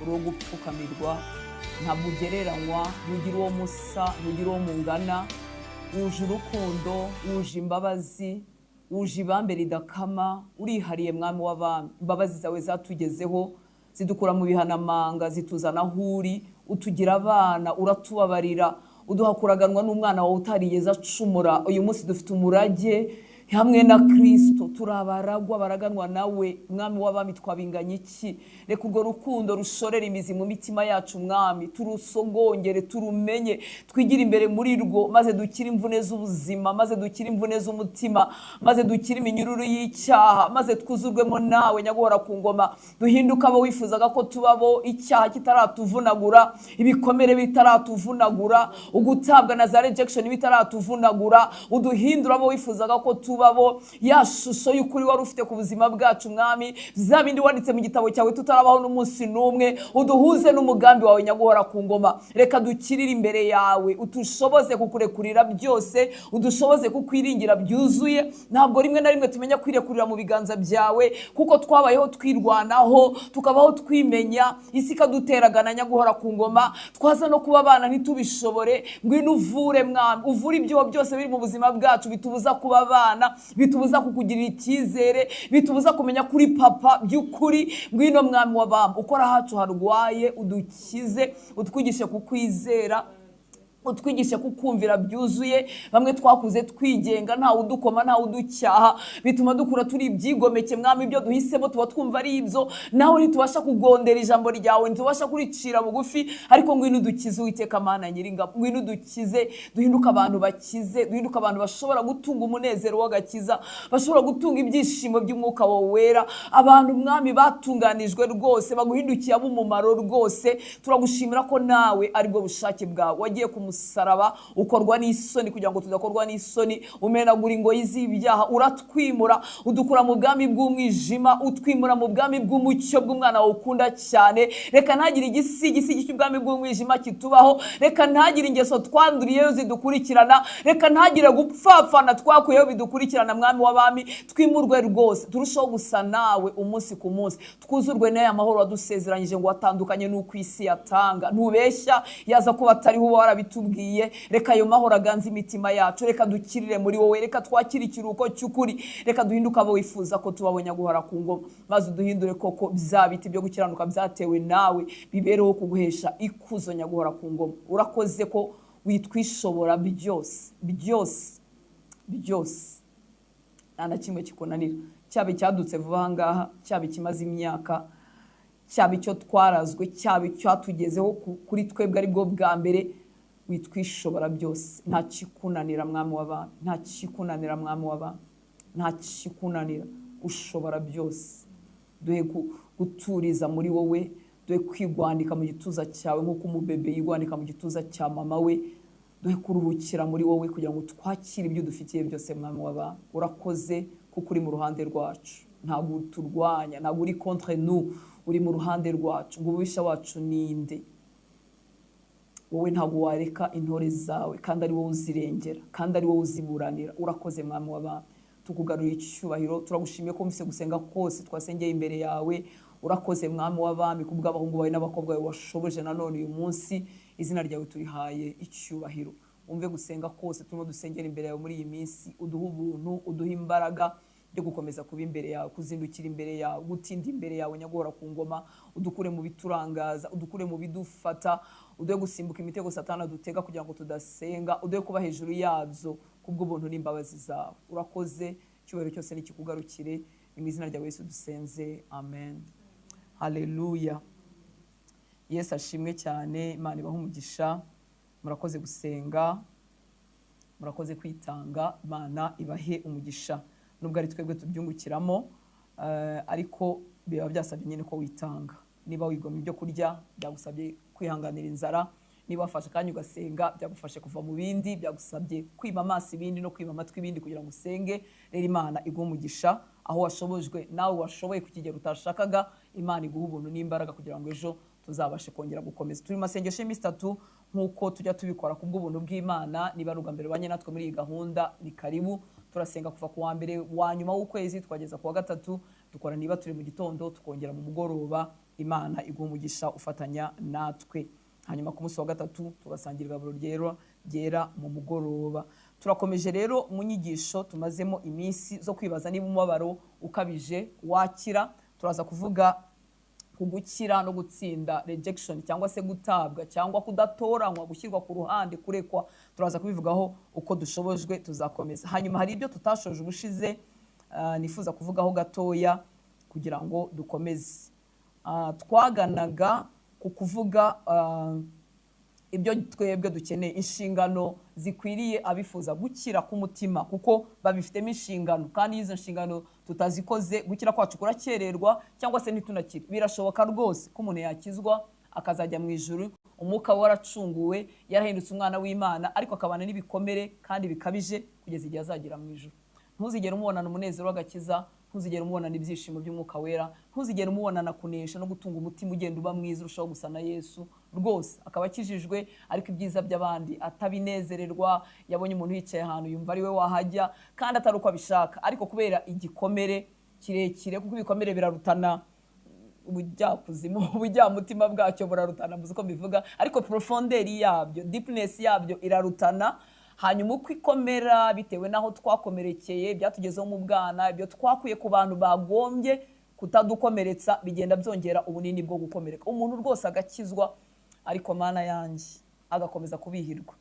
Uri uwo gupfukamirwa, ntabwo ugereranywa, ntugira uwo musa, ntugira uwo mungana. Wuje urukundo, wuje imbabazi, wuje ibambe ridakama, urihariye Mwami w'abami. Imbabazi zawe zatugezeho, zidukura mu bihanamanga, zituzana aho uri, utugira abana, uratubabarira, uduha kuraganwa n'umwana wawe utarigeze acumura. Uyu munsi dufite umurage hamwe na Kristo, turabaragwa baraganwa nawe. Mwami w'abami, twabinganya iki? Reka urwo rukundo rushorere imizi mu mitima yacu Mwami, turusogongere, turumenye, twigire imbere muri rwo, maze dukire imvune z'ubuzima, maze dukire imvune z'umutima, maze dukire iminyururu y'icyaha, maze twuzurwemo nawe nyaguhora ku ngoma, duhinduke abo wifuzaga ko tubabo, icyaha kitaratuvunagura, ibikomere bitaratuvunagura, ugutabwa na za rejection bitaratuvunagura, uduhindura abo wifuzaga ko tubabo, ya shusho y'ukuri wari ufite ku buzima bwacu Mwami, za bindi wanditse mu gitabo cyawe tutarabaho n'umunsi n'umwe, uduhuze n'umugambi wawe nyaguhora ku ngoma. Reka dukirire imbere yawe, utushoboze kukurekurira byose, udushoboze kukwiringira byuzuye. Ntabwo rimwe na rimwe tumenya kwirekurira mu biganza byawe, kuko twabayeho twirwanaho, tukabaho twimenya, isi ikaduteragana nyaguhora ku ngoma, twaza no kuba abana ntitubishobore. Ngwino uvure Mwami, uvure ibyo byose biri mu buzima bwacu bitubuza kuba abana, bitubuza kukugirira icyizere, bitubuza kumenya kuri papa by'ukuri. Ngwino Mwami w'abami, ukora ahacu harwaye, udukize, utwigishe kukwizera, utwigishe kukumvira byuzuye. Bamwe twakuze twigenga, ntawe udukoma, ntawe uducyaha, bituma dukura turi ibyigomeke Mwami. Ibyo duhisemo tuba twumva ari ibyo, nawe ntitubasha kugondera ijambo ryawe, ntitubasha kuricira bugufi, ariko ngwino udukize Uwiteka Mana Nyiringabo, ngwino udukize, duhinduke abantu bakize, duhinduke abantu bashobora gutunga umunezero w'agakiza, bashobora gutunga ibyishimo by'umwuka wawe wera, abantu Mwami batunganijwe rwose, baguhindukiye ab'umumaro rwose. Turagushimira ko nawe aribwo bushake bwawe, wagiye ku musaraba ukorwa n'isoni kugira ngo tudakorwa n'isoni, umenagura ingoyi z'ibyaha, uratwimura, udukura mu bwami bw'umwijima, utwimura mu bwami bw'umucyo bw'umwana wawe ukunda cyane. Reka ntagire igisigisigi cy'ubwami bw'umwijima kitubaho, reka ntagire ingeso twanduriyeyo zidukurikirana, reka ntagire gupfapfana twakuyeho bidukurikirana. Mwami w'abami, twimurwe rwose, turusheho gusa nawe umunsi ku munsi, twuzurwe n'aya mahoro wadusezeranyije ngo watandukanye n'uko isi yatanga. Ntubeshya, yaza kuba atariho uba warabitubwiye. Reka ayo mahoro aganze imitima yacu, reka dukirire muri wowe, reka twakire ikiruhuko cy'ukuri, reka duhinduke abo wifuza ko tubabonye guhora ku ngoma, maze uduhindure koko bya biti byo gukiranuka byatewe nawe, bibereho kuguhesha ikuzo nyaguhora ku ngoma. Urakoze ko witwishobora byose byose byose, nta na kimwe kikunanira, cyaba icyadutse vuba aha ngaha, cyaba ikimaze imyaka, cyaba icyo twarazwe, cyaba icyatugezeho kuri twebwe aribwo bwa mbere, witwishobora byose. Nta kikunanira Mwami w'abami, nta kikunanira Mwami w'abami, nta kikunanira, ushobora byose. Duhe guturiza muri wowe, duhe kwigwanika mu gituza cyawe nk'uko umubebe yigwanika mu gituza cya mama we, duhe kuruhukira muri wowe kugira ngo twakire ibyo dufitiye byose Mwami w'abami. Urakoze kuko uri mu ruhande rwacu, ntabwo uturwanya, ntabwo uri contre nous, uri mu ruhande rwacu. Ngo umubisha wacu ninde? Wowe ntabwo wareka intore zawe, kandi ari wowe uzirengera, kandi ari wowe uziburanira. Urakoze Mwami w'abami, tukugarurira icyubahiro, turagushimiye ko wumvise gusenga kose twasengeye imbere yawe. Urakoze Mwami w'abami kubw'abahungu bawe n'abakobwa bawe washoboje nanone uyu munsi, izina ryawe turihaye icyubahiro. Wumve gusenga kose turimo dusengera imbere yawe muri iyi minsi, uduhe ubuntu, uduhe imbaraga byo gukomeza kuba imbere yawe, kuzindukira imbere yawe, gutinda imbere yawe nyaguhora ku ngoma, udukure mu biturangaza, udukure mu bidufata, uduhe gusimbuka imitego Satani adutega kugira ngo tudasenga, uduhe kuba hejuru yabyo kubw'ubuntu n'imbabazi zawe. Urakoze, icyubahiro cyose nikikugarukire, ni mu izina rya Yesu dusenze, amen. Haleluya. Yesu ashimwe cyane, Imana ibahe umugisha. Murakoze gusenga, murakoze kwitanga, Imana ibahe umugisha. Nubwo ari twebwe tubyungukiramo, ariko biba byasabye nyine ko witanga. Niba wigomwa ibyo kurya, byagusabye kwihanganira inzara. Niba wafashe akanya ugasenga, byagufashe kuva mu bindi, byagusabye kwima amaso ibindi no kwima amatwi ibindi kugira ngo usenge. Rero Imana iguhe umugisha aho washobojwe, nawe washoboye ku kigero utashakaga, Imana iguhe ubuntu n'imbaraga kugira ngo ejo tuzabashe kongera gukomeza. Turi mu masengesho y'iminsi itatu nk'uko tujya tubikora ku bw'ubuntu bw'Imana. Niba ari ubwa mbere ubanye natwe muri iyi gahunda, ni karibu. Turasenga kuva ku wa mbere wa nyuma w'ukwezi twageza ku wa gatatu, dukora niba turi mu gitondo tukongera mu mugoroba. Imana iguha umugisha ufatanya natwe. Hanyuma ku munsi wa gatatu tugasangira igaburo ryera mu mugoroba. Turakomeje rero mu nyigisho tumazemo iminsi zo kwibaza niba umubabaro ukabije wakira. Turaza kuvuga ku gukira no gutsinda rejection, cyangwa se gutabwa cyangwa kudatoranywa, gushyirwa ku ruhande, kurekwa. Turaza kubivugaho uko dushobojwe, tuzakomeza. Hanyuma hari ibyo tutashoje ubushize, nifuza kuvugaho gatoya kugira ngo dukomeze. Twaganaga ku kuvuga ibyo twebwe dukeneye, inshingano zikwiriye abifuza gukira k'umutima, kuko babifitemo inshingano, kandi iyo izo nshingano tutazikoze gukira kwacu kurakererwa cyangwa se ntitunakire. Birashoboka rwose ko umuntu yakizwa akazajya mu ijuru, umwuka we waracunguwe, yarahindutse umwana w'Imana, ariko akabana n'ibikomere kandi bikabije kugeza igihe azagera mu ijuru. Ntuzigere umubonana umunezero w'agakiza, ntuzigere umubonana ibyishimo by'umwuka wera, ntuzigere umubonana kunesha no gutunga umutima ugenda uba mwiza urushaho gusa na Yesu. Rwose akaba akijijwe ariko ibyiza by'abandi atabinezererwa. Yabonye umuntu yicaye ahantu yumva ari we wahajya kandi atari uko abishaka, ariko kubera igikomere kirekire, kuko ibikomere birarutana, ubujyakuzimu ubujyamutima bwacyo burarutana, muzi uko mbivuga, ariko profondeur yabyo, deepness yabyo irarutana. Hanyuma uko ikomera bitewe n'aho twakomerekeye, byatugezeho mu bwana, ibyo twakuye ku bantu bagombye kutadukomeretsa, bigenda byongera ubunini bwo gukomereka. Umuntu rwose agakizwa ariko Mana yanjye agakomeza kubihirwa.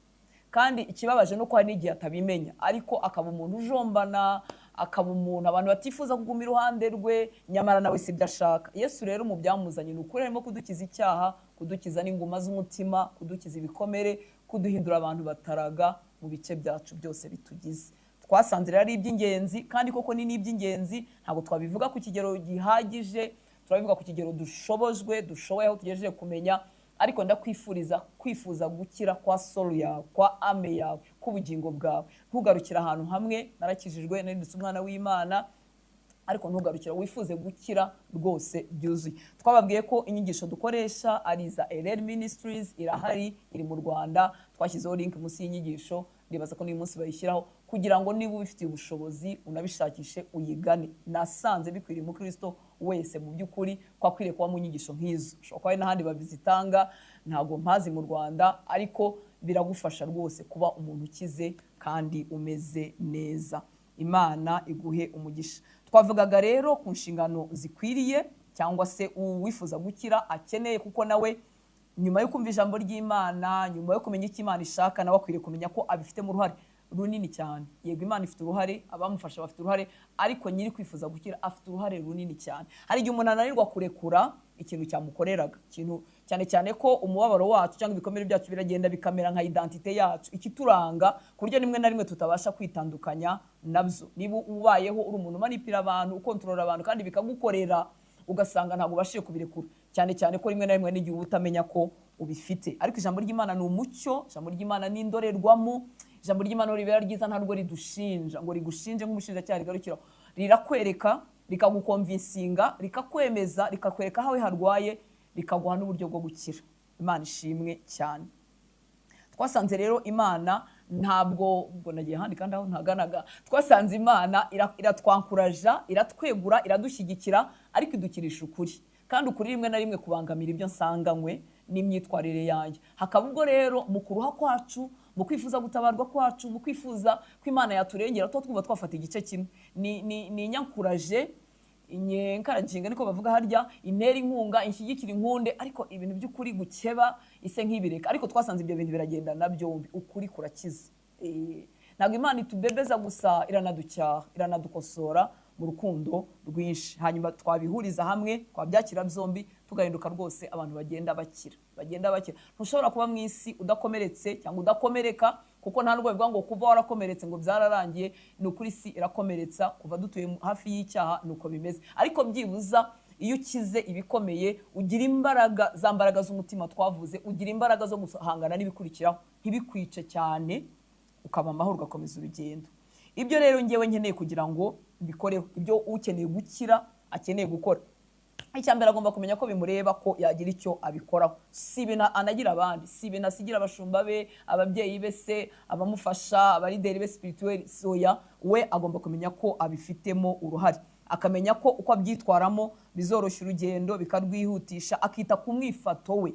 Kandi ikibabaje nuko hari n'igihe atabimenya, ariko akaba umuntu ujombana, akaba umuntu abantu batifuza kuguma iruhande rwe, nyamara nawe sibyo ashaka. Yesu rero mu byamuzanye ni ukuri arimo kudukiza icyaha, kudukiza n'inguma z'umutima, kudukiza ibikomere, kuduhindura abantu bataraga mu bice byacu byose bitugize. Twasanze rero ari iby'ingenzi, kandi koko ni n'iby'ingenzi. Ntabwo twabivuga ku kigero gihagije, turabivuga ku kigero dushobojwe, dushoboye, aho tugejeje kumenya. Ariko ndakwifuriza kwifuza gukira kwa soul yawe, kwa ame yawe, k'ubugingo bwawe. Ntugarukire ahantu hamwe, narakijijwe, narindutse umwana w'Imana, ariko ntugarukira, wifuze gukira rwose byuzuye. Twababwiye ko inyigisho dukoresha ari iza LL Ministries, irahari, iri mu Rwanda. Twashyizeho link munsi y'inyigisho, ndibaza ko n'uyu munsi bayishyiraho, kugira ngo niba ubifitiye ubushobozi unabishakishe uyigane. Nasanze bikwiriye umukristo wese mu by'ukuri ko akwiriye kuba mu nyigisho nk'izo. Ushobora kuba hari n'ahandi babizitanga, ntabwo mpazi mu Rwanda, ariko biragufasha rwose kuba umuntu ukize kandi umeze neza. Imana iguhe umugisha. Twavugaga rero ku nshingano zikwiriye cyangwa se uwifuza gukira akeneye, kuko nawe nyuma yo kumva ijambo ry'Imana, nyuma yo kumenya icyo Imana ishaka, nawe akwiriye kumenya ko abifitemo uruhare runini cyane. Yego Imana ifite uruhare, abamufasha bafite uruhare, ariko nyiri kwifuza gukira afite uruhare runini cyane. Hari igihe umuntu ananirwa kurekura ikintu cyamukoreraga, ikintu cyane cyane ko umubabaro wacu cyangwa ibikomere byacu biragenda bikamera nka identité yacu, ikituranga, ku buryo rimwe na rimwe tutabasha kwitandukanya nabyo. Niba ubayeho uri umuntu umanipira abantu, ukontorora abantu kandi bikagukorera, ugasanga ntabwo ubashije kubirekura, cyane cyane ko rimwe na rimwe n'igihe uba utamenya ko ubifite. Ariko ijambo ry'Imana ni umucyo, ijambo ry'Imana ni indorerwamo, ijambo ry'Imana ribera ryiza, ntabwo ridushinja ngo rigushinje nk'umushinjacyaha rigarukiraho. Rirakwereka, rikagukonvinsinga, rikakwemeza, rikakwereka aho harwaye, rikaguha n'uburyo bwo gukira. Imana ishimwe cyane. Twasanze rero Imana ntabwo, ubwo nagiye ahandi kandi aho ntaganaga, twasanze Imana iratwankuraja, iratwegura, iradushyigikira, ariko idukirisha ukuri. Kandi ukuri rimwe na rimwe kubangamira ibyo nsanganywe n'imyitwarire yanjye. Hakaba ubwo rero mu kuruha kwacu, mu kwifuza gutabarwa kwacu, mu kwifuza ko Imana yaturengera, tuba twumva twafata igice kimwe. Ni nyankuraje, inyenkaraginga niko bavuga harya, intera inkunga, inshyigikira inkunde, ariko ibintu by'ukuri gukeba ise nk'ibireka. Ariko twasanze ibyo bintu biragenda byombi, ukuri kurakiza. Ntabwo Imana itubebeza gusa, iranaducyaha, iranadukosora mu rukundo rwinshi. Hanyuma twabihuriza hamwe, twabyakira byombi, tugahinduka rwose abantu bagenda bakira, bagenda bakira. Ntushobora kuba mu isi udakomeretse cyangwa udakomereka, kuko nta nubwo bivuga ngo kuva warakomeretse ngo byararangiye. Ni ukuri isi irakomeretsa, kuva dutuye hafi y'icyaha nuko bimeze. Ariko byibuza iyo ukize ibikomeye, ugira imbaraga, za mbaraga z'umutima twavuze, ugira imbaraga zo guhangana n'ibikurikiraho, ntibikwice cyane, ukaba amahoro, ugakomeza urugendo. Ibyo rero ngewe nkeneye kugira ngo mbikoreho, ibyo ukeneye gukira akeneye gukora. Icya mbere agomba kumenya ko bimureba, ko yagira icyo abikoraho. Si ibintu anagira abandi, si ibintu asigira abashumba be, ababyeyi be se, abamufasha, abalideri be spirituel, soya, we agomba kumenya ko abifitemo uruhare. Akamenya ko uko abyitwaramo Bizoroshya urugendo, bikarwihutisha. Akita ku mwifato we,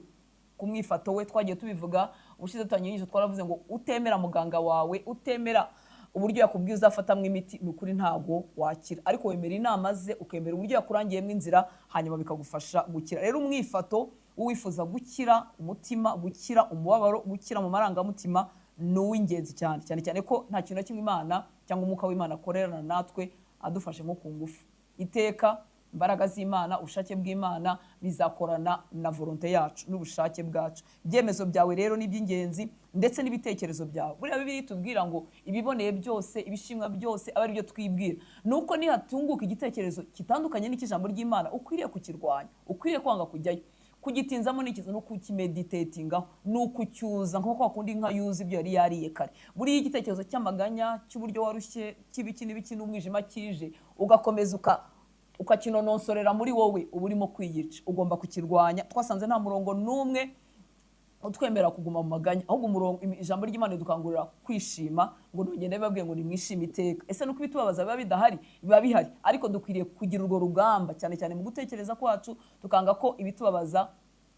ku mwifato we twagiye tubivuga ubushize dutangiye inyigisho, twaravuze ngo utemera muganga wawe, utemera uburyo yakubwiye uzafatamo imiti, ni ukuri ntabwo wakira. Ariko wemera inama ze, ukemera uburyo yakurangiyemo inzira, hanyuma bikagufasha gukira. Rero umwifato w'uwifuza gukira umutima, gukira umubabaro, gukira mu marangamutima ni uw'ingenzi cyane cyane cyane ko nta kintu na kimwe Imana cyangwa umwuka w'Imana akorerana natwe adufashe nko ku ngufu. Iteka imbaraga z'Imana, ubushake bw'Imana bizakorana na volonté yacu n'ubushake bwacu. Ibyemezo byawe rero ni iby'ingenzi, ndetse n'ibitekerezo byawe. Buriya Bibiliya itubwira ngo ibiboneye byose, ibishimwa byose, abe ari byo twibwira. Ni uko nihatunguka igitekerezo kitandukanye n'icy'ijambo ry'Imana, ukwiriye kukirwanya, ukwiriye kwanga kujyayo. Kugitinzamo ni ikiza, no kukimeditatingaho, ni ukucyuza nko kwa kundi inka yuza ibyo yari yariye kare. Buriya igitekerezo cy'amaganya, cy'uburyo warushye, cy'ibiki n'ibiki n'umwijima kije, ugakomeza ukakinononsorera muri wowe, uba urimo kwiyica. Ugomba kukirwanya. Twasanze nta murongo n'umwe utwemera kuguma mu maganya, ahubwo umurongo, ijambo ry'Imana ridukangurira kwishima, ngo nugende bibabwiye ngo nimwishime iteka. Ese nuko ibitubabaza biba bidahari? Biba bihari, ariko dukwiriye kugira urwo rugamba cyane cyane mu gutekereza kwacu, tukanga ko ibitubabaza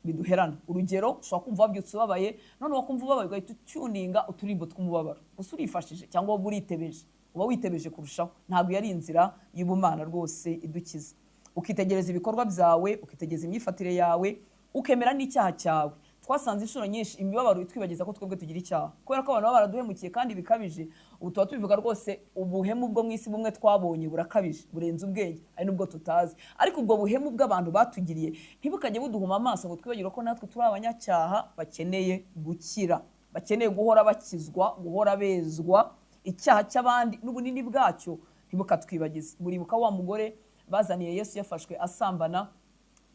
biduherana. Urugero, ushobora kumva wabyutse ubabaye, none wakumva ubabaye ugahita utuninga uturimbo tw'umubabaro, gusa urifashije cyangwa wowe uritebeje, uba witebeje kurushaho. Ntabwo yari inzira y'ubumana rwose idukiza. Ukitegereza ibikorwa byawe, ukitegereza imyifatire yawe, ukemera n'icyaha cyawe. Twasanze inshuro nyinshi imibabaro itwibagiza ko twebwe tugira icyaha, kubera ko abantu baba baraduhemukiye kandi bikabije. Ubu tuba tubivuga rwose, ubuhemu bwo mu isi bumwe twabonye burakabije, burenze ubwenge, ari nubwo tutazi. Ariko ubwo buhemu bw'abantu batugiriye ntibukajye buduhuma amaso ngo twibagirwe ko natwe turi abanyacyaha bakeneye gukira, bakeneye guhora bakizwa, guhora bezwa. Icyaha cy'abandi n'ubunini bwacyo ntibukatwibagize. Muribuka wa mugore bazaniye Yesu yafashwe asambana,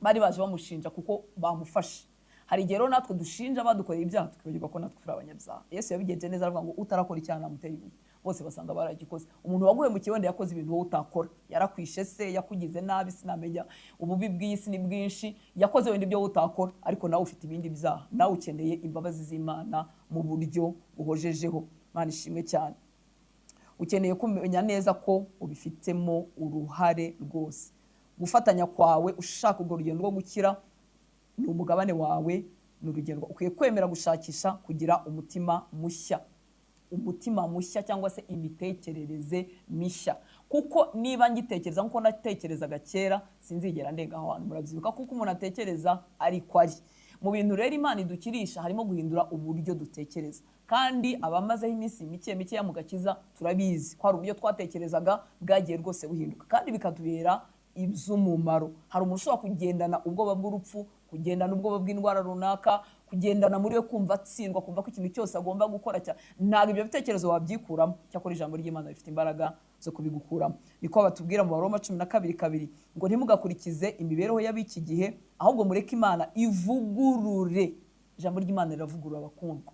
bari baje bamushinja kuko bamufashe. Hari igihe rero natwe dushinja badukoreye ibyaha, tukibagirwa ko natwe turi abanyabyaha. Yesu yabigenje neza, aravuga ngo utarakora icyaha namutera ibuye. Bose basanga baragikoze. Umuntu waguhemukiye wenda yakoze ibintu wowe utakora, yarakwishe se, yakugize nabi, sinamenya, ububi bw'isi ni bwinshi, yakoze wenda ibyo wowe utakora, ariko nawe ufite ibindi byaha, nawe ukeneye imbabazi z'Imana mu buryo buhojejeho. Imana ishimwe cyane. Ukeneye kumenya neza ko ubifitemo uruhare rwose. Gufatanya kwawe ushaka urwo rugendo rwo gukira ni umugabane wawe, ni urugendo ukwiye kwemera gushakisha kugira umutima mushya, umutima mushya cyangwa se imitekerereze mishya. Kuko niba ngitekereza nkuko natekerezaga kera, sinzigera ndenga aho hantu. Murabyibuka kuko umuntu atekereza ariko ari mu bintu. Rero Imana idukirisha harimo guhindura uburyo dutekereza, kandi abamazeho iminsi mike mike mu gakiza turabizi ko hari uburyo twatekerezaga bwagiye rwose buhinduka, kandi bikatubera iby'umumaro. Hari umuntu ushobora kugendana ubwoba bw'urupfu, kugendana ubwoba bw'indwara runaka, kugendana muri we kumva atsindwa, kumva ko ikintu cyose agomba gukora cyane. Ntabwo ibyo bitekerezo wabyikuramo, cyakora ijambo ry'Imana rifite imbaraga zo kubigukuramo. Niko batubwira mu Baroma 12:2 ngo ntimugakurikize imibereho y'ab'iki gihe, ahubwo mureke Imana ivugurure. Ijambo ry'Imana riravugurura abakundwa,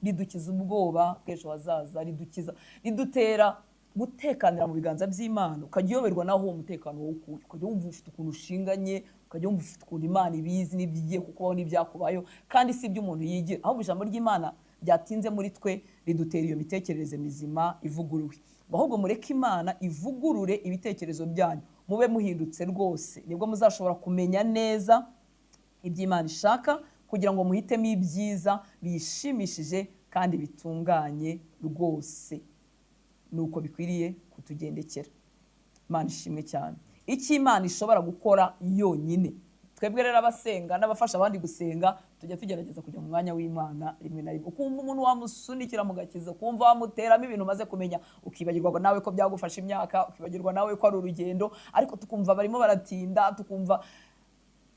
ridukiza ubwoba bw'ejo hazaza, ridukiza, ridutera gutekanira mu biganza by'Imana. Ukajya uyoberwa naho uwo mutekano wowe ukuye, ukajya wumva ufite ukuntu ushinganye, ukajya wumva ufite ukuntu Imana ibizi n'ibyigiye kukubaho n'ibyakubayeho, kandi si ibyo umuntu yigira, ahubwo ijambo ry'Imana ryatinze muri twe ridutera iyo mitekerereze mizima ivuguruwe. Ahubwo mureke Imana ivugurure ibitekerezo byanyu, mube muhindutse rwose, nibwo muzashobora kumenya neza iby'Imana ishaka, kugira ngo muhitemo ibyiza biyishimishije kandi bitunganye rwose. Nuko bikwiriye kutugendekera. Imana ishimwe cyane. Icyo Imana ishobora gukora yonyine, twebwe rero abasenga n'abafasha abandi gusenga tujya tugerageza kujya mu mwanya w'Imana rimwe na rimwe. Ukumva umuntu wamusunikira mu gakiza, ukumva wamuteramo ibintu umaze kumenya, ukibagirwa nawe ko byagufasha imyaka, ukibagirwa nawe ko ari urugendo, ariko tukumva barimo baratinda, tukumva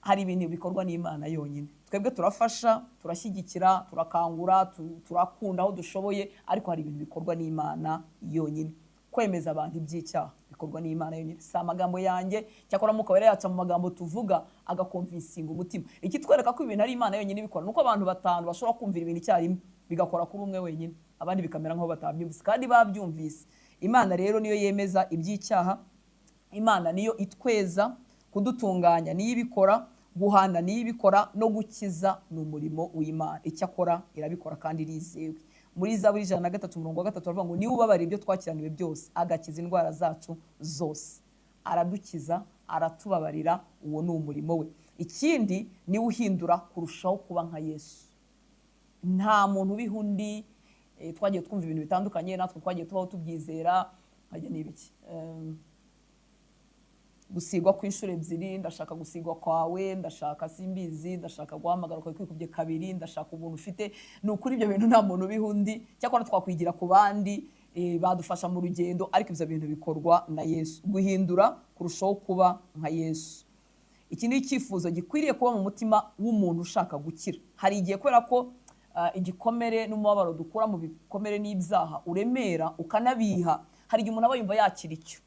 hari ibintu bikorwa n'Imana yonyine. Twebwe turafasha, turashyigikira, turakangura, turakunda aho dushoboye, ariko hari ibintu bikorwa n'Imana yonyine. Kwemeza abantu iby'icyaha bikorwa n'Imana yonyine. Si amagambo yanjye, cyakora Mwuka Wera yaca mu magambo tuvuga agakonvinsinga umutima. Ikitwereka ko ibintu ari Imana yonyine ibikora nuko abantu batanu bashobora kumvira ibintu icyarimwe bigakora kuri umwe wenyine, abandi bikamera nk'aho batabyumvise kandi babyumvise. Imana rero niyo yemeza iby'icyaha, Imana niyo itweza, kudutunganya niyo ibikora, guhana niyo ibikora, no gukiza ni umurimo w'Imana. Icyakora irabikora kandi irizewe. Muri Zaburi 103:3 baravuga ngo niwe ubabara ibyo twakiraniwe byose, agakiza indwara zacu zose. Aradukiza, aratubabarira, uwo ni umurimo we. Ikindi niwe uhindura kurushaho kuba nka Yesu. Nta muntu ubiha undi. Twagiye twumva ibintu bitandukanye, natwe twagiye tubaho tubyizera, nkajya n'ibiki gusigwa kw'inshuro ebyiri, ndashaka gusigwa kwawe, ndashaka simbizi, ndashaka guhamagara kwawe kwikubye kabiri, ndashaka ubuntu ufite. Ni ukuri ibyo bintu nta muntu ubiha undi, cyakora twakwigira ku bandi, badufasha mu rugendo, ariko ibyo bintu bikorwa na Yesu. Guhindura kurushaho kuba nka Yesu. Iki ni icyifuzo gikwiriye kuba mu mutima w'umuntu ushaka gukira. Hari igihe kubera ko igikomere n'umubabaro dukura mu bikomere n'ibyaha uremera ukanabiha, hari igihe umuntu aba yumva yakira icyo,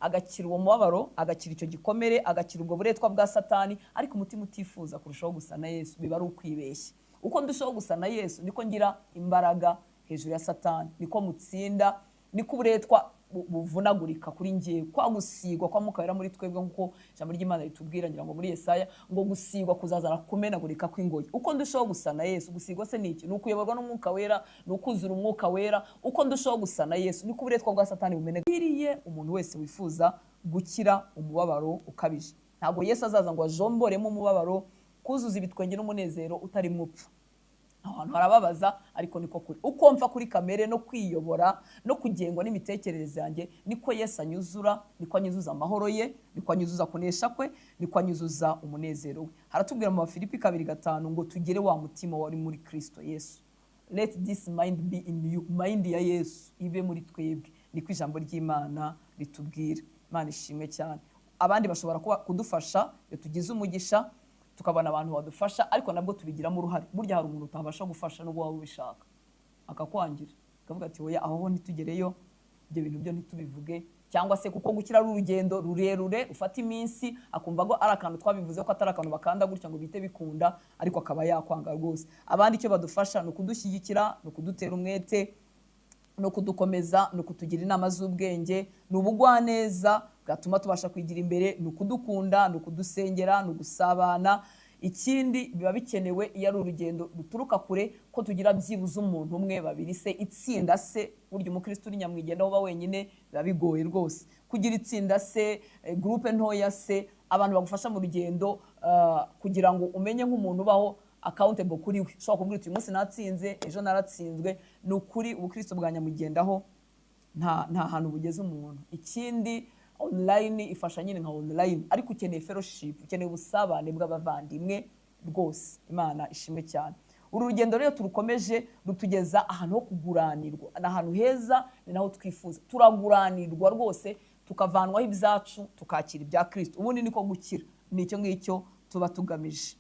agakira uwo mubabaro, agakira icyo gikomere, agakira ubwo buretwa bwa Satani, ariko umutima utifuza kurushaho gusa na Yesu. Biba ari ukwibeshya. Uko ndushaho gusa na Yesu niko ngira imbaraga hejuru ya Satani, niko mutsinda, niko uburetwa buvunagurika kuri ngiye. Kwa gusigwa kwa Mwuka Wera muri twebwe, nkuko ijambo ry'Imana ritubwira ngira ngo muri Yesaya ngo gusigwa kuzazana kumenagurika kw'ingoyi. Uko ndushaho gusa na Yesu, gusigwa se niki? Ni ukuyoborwa n'Umwuka Wera, ni ukuzura Umwuka Wera. Uko ndushaho gusa na Yesu niko uburetwa bwa Satani bumenaguriye umuntu wese wifuza gukira umubabaro ukabije. Ntabwo Yesu azaza ngo ajomboremo umubabaro, kuzuza ibitwenge n'umunezero utari mupfa. Abantu harababaza, ariko niko kuri. Uko mva kuri kamere no kwiyobora no kugengwa n'imitekerereze yanjye, niko Yesu anyuzura, niko anyuzuza amahoro ye, niko anyuzuza kunesha kwe, niko anyuzuza umunezero we. Haratubwira mu Bafilipi 2:5 ngo tugere wa mutima wari muri Kristo Yesu. Let this mind be in you. Mind ya Yesu ibe muri twebwe, niko ijambo ry'Imana ritubwira. Imana ishimwe cyane. Abandi bashobora kudufasha iyo tugize umugisha, tukabona abantu badufasha, ariko nabwo tubigiramo uruhare. Burya hari umuntu utabasha gufasha nubwo waba ubishaka, akakwangira, akavuga ati oya aho ntitugereyo, ibyo bintu byo ntitubivuge, cyangwa se kuko gukira ari urugendo rurerure ufata iminsi, akumva ko ari akantu twabivuze ko atari akantu bakanda gutya ngo bite bikunda, ariko akaba yakwanga rwose. Abandi icyo badufasha ni ukudushyigikira, ni ukudutera umwete, no kudukomeza, no kutugira inama z'ubwenge, ni ubugwaneza bwatuma tubasha kwigira imbere, ni ukudukunda, ni ukudusengera, ni ugusabana. Ikindi biba bikenewe iyo ari urugendo ruturuka kure ko tugira byibuze umuntu umwe, babiri se, itsinda se. Burya umukristo uri nyamwigenda uba wenyine biba bigoye rwose. Kugira itsinda se, groupe ntoya se, abantu bagufasha mu rugendo, kugira ngo umenye nk'umuntu ubaho accountable kuri we. Ushobora kubwira uti uyu munsi natsinze, ejo naratsinzwe. Ni ukuri ubukristo bwa nyamugendaho nta hantu bugeze umuntu. Ikindi online ifasha nyine nka online, ariko ukeneye fellowship, ukeneye ubusabane bw'abavandimwe rwose. Imana ishimwe cyane. Uru rugendo rero turukomeje rutugeza ahantu ho kuguranirwa, ni ahantu heza, ni naho twifuza. Turaguranirwa rwose, tukavanwaho ibyacu tukakira ibya Kristo. Ubundi niko gukira, ni icyo ngicyo tuba tugamije.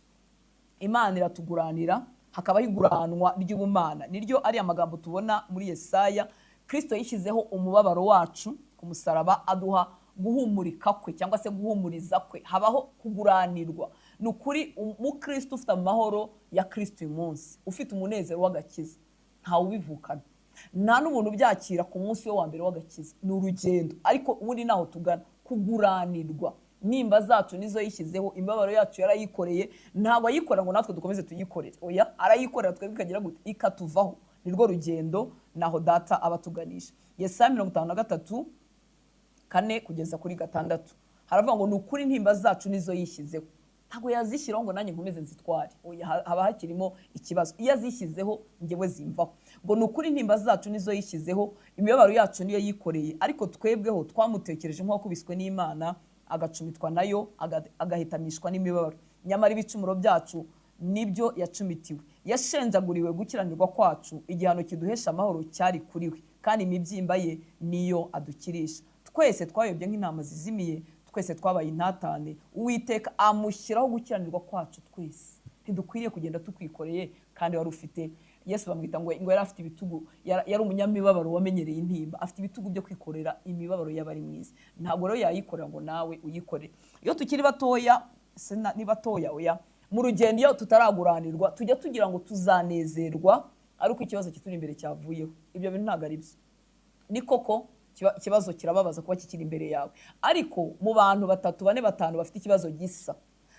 Imana iratuguranira, hakabaho iguranwa ry'ubumana. Niryo ari amagambo tubona muri Yesaya. Kristo yishyizeho umubabaro wacu ku musaraba, aduha guhumurika kwe cyangwa se guhumuriza kwe. Habaho kuguranirwa. Ni ukuri umukristo ufite amahoro ya Kristo uyu munsi, ufite umunezero w'agakiza, ntawe ubivukana, nta n'umuntu ubyakira ku munsi we wa mbere w'agakiza. Ni urugendo, ariko ubundi naho tugana kuguranirwa. Nimba zacu nizo yishyizeho, imibabaro yacu yarayikoreye, ntabwo ayikora ngo natwe dukomeze tuyikorere. Oya, arayikorera twebwe ikagira gute? Ikatuvaho. Nirwo rugendo, naho data abatuganisha. Yesaya 53:4 kugeza kuri 6 haravuga ngo ni ukuri intimba zacu nizo yishyizeho. Ntabwo yazishyiraho ngo nanjye nkomeze nzitware. Oya, haba hakirimo ikibazo. Iyo azishyizeho njyewe zimvaho. Ngo ni ukuri intimba zacu nizo yishyizeho, imibabaro yacu niyo yikoreye, ariko twebweho twamutekereje nk'uwakubiswe n'Imana, agacumitwa nayo, agahitamishwa n'imibabaro. Nyamara ibicumuro byacu nibyo yacumitiwe, yashenjaguriwe gukiranirwa kwacu, igihano kiduhesha amahoro cyari kuri we, kandi imibyimba ye niyo adukirisha. Twese twayobye nk'intama zizimiye, twese twabaye intatane, Uwiteka amushyiraho gukiranirwa kwacu twese. Ntidukwiriye kugenda tukwikoreye kandi wari ufite Yesu bamwita ngo yari afite ibitugu, yari umunyamibabaro wamenyereye intimba, afite ibitugu byo kwikorera imibabaro y'abari mwiza. Ntabwo rero yayikorera ngo nawe uyikorere. Iyo tukiri batoya, ni batoya oya, mu rugendo iyo tutaraguranirwa tujya tugira ngo tuzanezerwa ariko ikibazo kituri imbere cyavuyeho. Ibyo bintu ntabwo ari byo. Ni koko ikibazo kirababaza kuba kikiri imbere yawe, ariko mu bantu 3, 4, 5 bafite ikibazo gisa,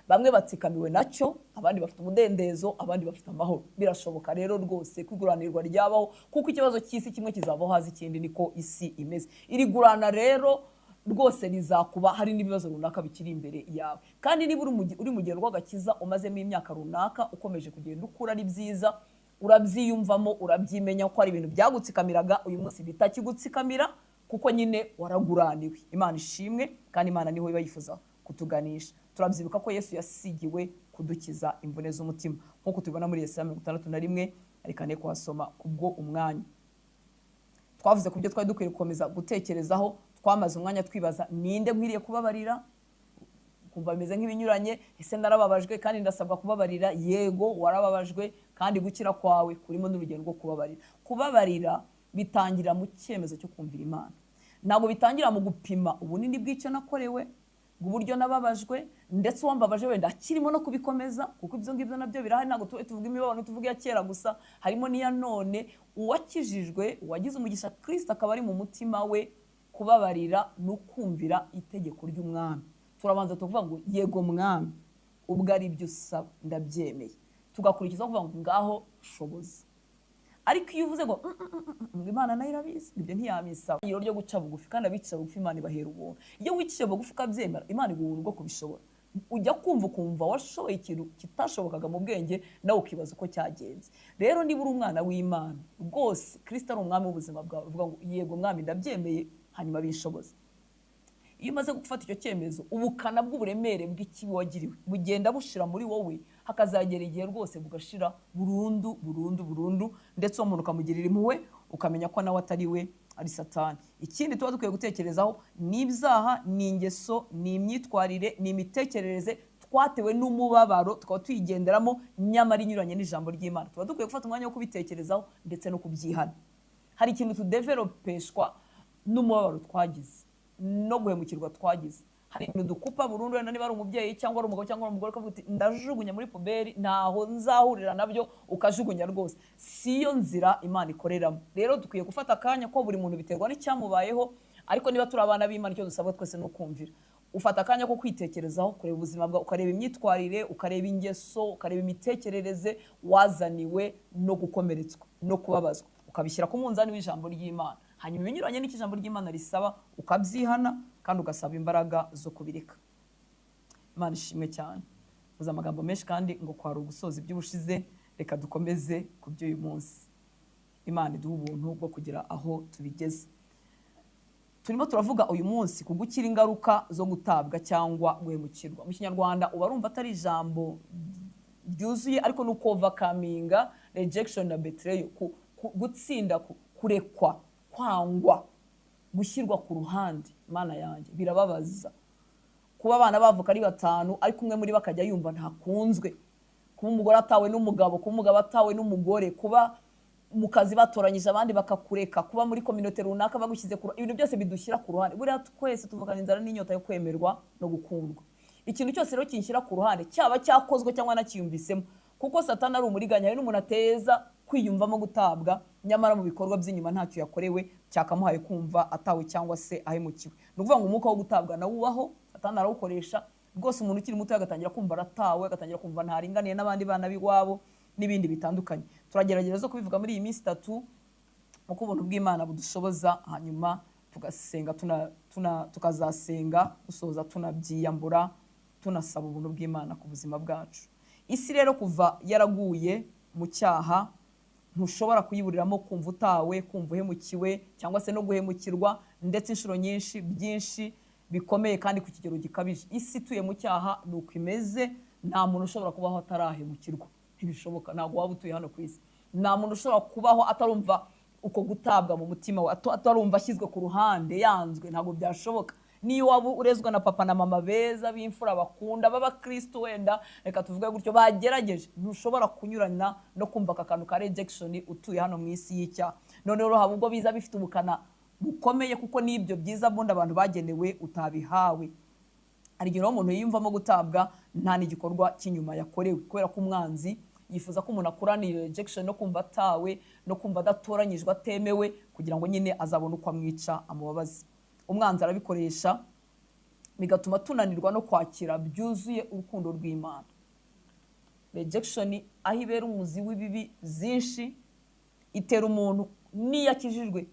bamwe batsikamiwe nacyo, abandi bafite umudendezo, abandi bafite amahoro. Birashoboka rero rwose kwiguranirwa ryabaho, kuko ikibazo cy'isi kimwe kizavaho haza ikindi, niko isi imeze. Iri gurana rero Rwose rizakuba hari n'ibibazo runaka bikiri imbere yawe. Kandi niba uri mu rugendo rw'agakiza umazemo imyaka runaka, ukomeje kugenda ukura, ari byiza, urabyiyumvamo, urabyimenya ko hari ibintu byagutsikamiraga uyu munsi bitakigutsikamira, kuko nyine waraguraniwe. Imana ishimwe, kandi Imana niho iba yifuza kutuganisha. Turabyibuka ko Yesu yasigiwe kudukiza imvune z'umutima, nk'uko tubibona muri Yesaya 61. Reka ne kuhasoma kubwo umwanya. Twavuze ku byo twari dukwiye gukomeza gutekerezaho. Twamaze umwanya twibaza: ninde nkwiriye kubabarira? Kumva bimeze nk'ibinyuranye. Ese narababajwe kandi ndasabwa kubabarira? Yego, warababajwe, kandi gukira kwawe kurimo n'urugendo rwo kubabarira. Kubabarira bitangira mu cyemezo cyo kumvira Imana. Ntabwo bitangira mu gupima ubunini bw'icyo nakorewe, uburyo nababajwe, ndetse uwambabaje wenda akirimo no kubikomeza, kuko ibyo ngibyo nabyo birahari. Ntabwo tuvuga imibabaro, tuvuga iya kera gusa, harimo n'iya none. Uwakijijwe, uwagize umugisha Kristo akaba ari mu mutima we, kubabarira no kumvira itegeko ry'umwami. Turabanza tuvuga ngo: "Yego mwami, ubwo ari byo usaba ndabyemeye." Tugakurikiza kuvuga ngo: "Ngaho shoboza." Ariko iyo uvuze ngo ngo Imana nayo irabizi, ibyo ntiyabisaba. Iyo ryo guca bugufi, kandi abicisha bugufi Imana ibahera ubuntu. Iyo wicishije bugufi ukabyemera, Imana iguha ubuntu bwo kubishobora. Ujya kumva ukumva washoboye ikintu kitashobokaga mu bwenge, nawe ukibaza uko cyagenze. Rero niba uri umwana w'Imana rwose, Kristo ari umwami w'ubuzima bwawe, uvuga ngo: "Yego mwami, ndabyemeye, hanyuma binshoboze." Iyo umaze gufata icyo cyemezo, ubukana bw'uburemere bw'ikibi wagiriwe bugenda bushira muri wowe, hakazagera igihe rwose bugashira burundu, burundu, burundu, ndetse uwo muntu ukamugirira impuhwe, ukamenya ko nawe atari we, ari Satani. Ikindi tuba dukwiye gutekerezaho ni ibyaha, ni ingeso, ni imyitwarire, ni imitekerereze twatewe n'umubabaro, tukaba tuyigenderamo nyamara inyuranye n'ijambo ry'Imana. Tuba dukwiye gufata umwanya wo kubitekerezaho ndetse no kubyihana. Hari ikintu tudevelopeshwa n'umubabaro twagize no guhemukirwa twagize. Hari ibintu dukupa burundu, wenda niba ari umubyeyi cyangwa ari umugabo cyangwa ari umugore, ukavuga uti: "Ndajugunya muri poubelle, ntaho nzahurira nabyo." Ukajugunya rwose. Si yo nzira Imana ikoreramo. Rero dukwiye gufata akanya, ko buri muntu biterwa n'icyamubayeho, ariko niba turi abana b'Imana, icyo dusabwa twese ni ukumvira. Ufata akanya ko kwitekerezaho, kureba ubuzima bwawe, ukareba imyitwarire, ukareba ingeso, ukareba imitekerereze wazaniwe no gukomeretswa no kubabazwa, ukabishyira ku munzani w'ijambo ry'Imana. Hanyuma ibinyuranye n'icyo ijambo ry'Imana risaba ukabyihana, kandi ugasaba imbaraga zo kubireka. Imana ishimwe cyane. Uzi amagambo menshi, kandi ngo kwari ugusoza iby'ubushize. Reka dukomeze ku by'uyu munsi. Imana iduha ubuntu bwo kugira aho tubigeze. Turimo turavuga uyu munsi ku gukira ingaruka zo gutabwa cyangwa guhemukirwa. Mu Kinyarwanda uba urumva atari ijambo ryuzuye, ariko ni ukovercominga rejection na betrayal, gutsinda kurekwa, kwangwa, gushyirwa ku ruhande. Imana yanjye, birababaza kuba abana bavuka ari batanu, ariko umwe muri bo akajya yumva ntakunzwe, kuba umugore atawe n'umugabo, kuba umugabo atawe n'umugore, kuba mu kazi batoranyije abandi bakakureka, kuba muri communauté runaka bagushyize ku, ibintu byose bidushyira ku ruhande. Buriya twese tuvukana inzara n'inyota yo kwemerwa no gukundwa. Ikintu cyose rero kinshyira ku ruhande, cyaba cyakozwe cyangwa nakiyumvisemo, kuko Satani ari umuriganya, hari n'umuntu ateza kwiyumvamo gutabwa, nyamara mu bikorwa by'inyuma ntacyo yakorewe cyakamuhaye kumva atawe cyangwa se ahemukiwe. Ni ukuvuga ngo umwuka wo gutabwa nawo ubaho, Satani arawukoresha rwose. Umuntu ukiri muto agatangira kumva aratawe, agatangira kumva ntaringaniye n'abandi bana b'iwabo n'ibindi bitandukanye. Turagerageza zo kubivuga muri iyi minsi 3 uko ubuntu bw'Imana budushoboza, hanyuma tugasenga, tukazasenga dusoza, tunabyiyambura, tunasaba ubuntu bw'Imana ku buzima bwacu. Isi rero kuva yaraguye mu cyaha, ntushobora kuyiburiramo kumva utawe, kumva uhemukiwe cyangwa se no guhemukirwa, ndetse inshuro nyinshi, byinshi bikomeye kandi ku kigero gikabije. Isi ituye mu cyaha ni uko imeze. Nta muntu ushobora kubaho atarahemukirwa, ntibishoboka. Ntabwo waba utuye hano ku isi. Nta muntu ushobora kubaho atarumva uko gutabwa mu mutima we, atarumva ashyizwe ku ruhande, yanzwe. Ntabwo byashoboka. Niyo waba urezwa na papa na mama beza, b'imfura, bakunda, b'abakristo, wenda reka tuvuge gutyo, bagerageje, ntushobora kunyurana no kumva aka kantu ka rejection utuye hano mu isi y'icyaha. Noneho rero haba ubwo biza bifite ubukana bukomeye, kuko n'ibyo byiza bundi abantu bagenewe utabihawe. Hari igihe rero umuntu yiyumvamo gutabwa nta n'igikorwa cy'inyuma yakorewe, kubera ko umwanzi yifuza ko umuntu akurana iyo rejection no kumva atawe no kumva adatoranyijwe, atemewe, kugira ngo nyine azabone uko amwica, amubabaze. Umwanzi arabikoresha, bigatuma tunanirwa no kwakira byuzuye urukundo rw'Imana. Rejection aho ibera umuzi w'ibibi byinshi, itera umuntu n'iyo akijijwe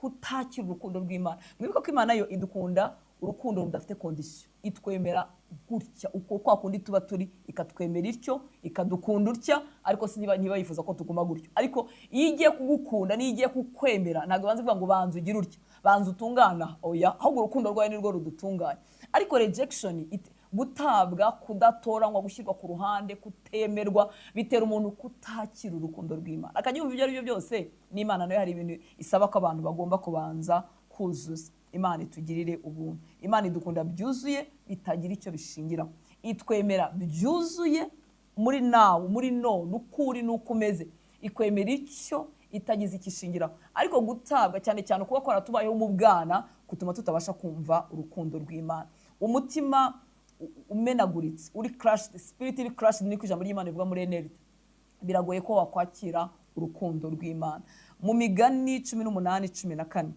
kutakira urukundo rw'Imana. Mwibuke ko Imana yo idukunda urukundo rudafite condition, itwemera gutya uko kwa kundi tuba turi, ikatwemera ityo, ikadukunda utya, ariko si niba yifuza ko tuguma gutyo. Ariko iyo igiye kugukunda, niyo igiye kukwemera, ntabwo banza kuvuga ngo banza ugire utya, banza utungana, oya, ahubwo urukundo rwayo nirwo rudutunganya. Ariko rejection, gutabwa, kudatoranywa, gushyirwa ku ruhande, kutemerwa, bitera umuntu kutakira urukundo rw'Imana. Akajya yumva ibyo ari byo byose, n'Imana nayo hari ibintu isaba ko abantu bagomba kubanza kuzuza. Imana itugirire ubuntu. Imana idukunda byuzuye bitagira icyo bishingiraho, itwemera byuzuye muri nawe, muri none, uko uri n'uko umeze, ikwemera icyo itagize ikishingiraho. Ariko gutabwa cyane cyane kuba kwaratubayeho mu bwana kutuma tutabasha kumva urukundo rw'Imana. Umutima umenaguritse, uri crushed, spirit iri crushed, niko ijambo ry'Imana rivuga muri NLT, biragoye ko wakwakira urukundo rw'Imana. Mu Migani 18:14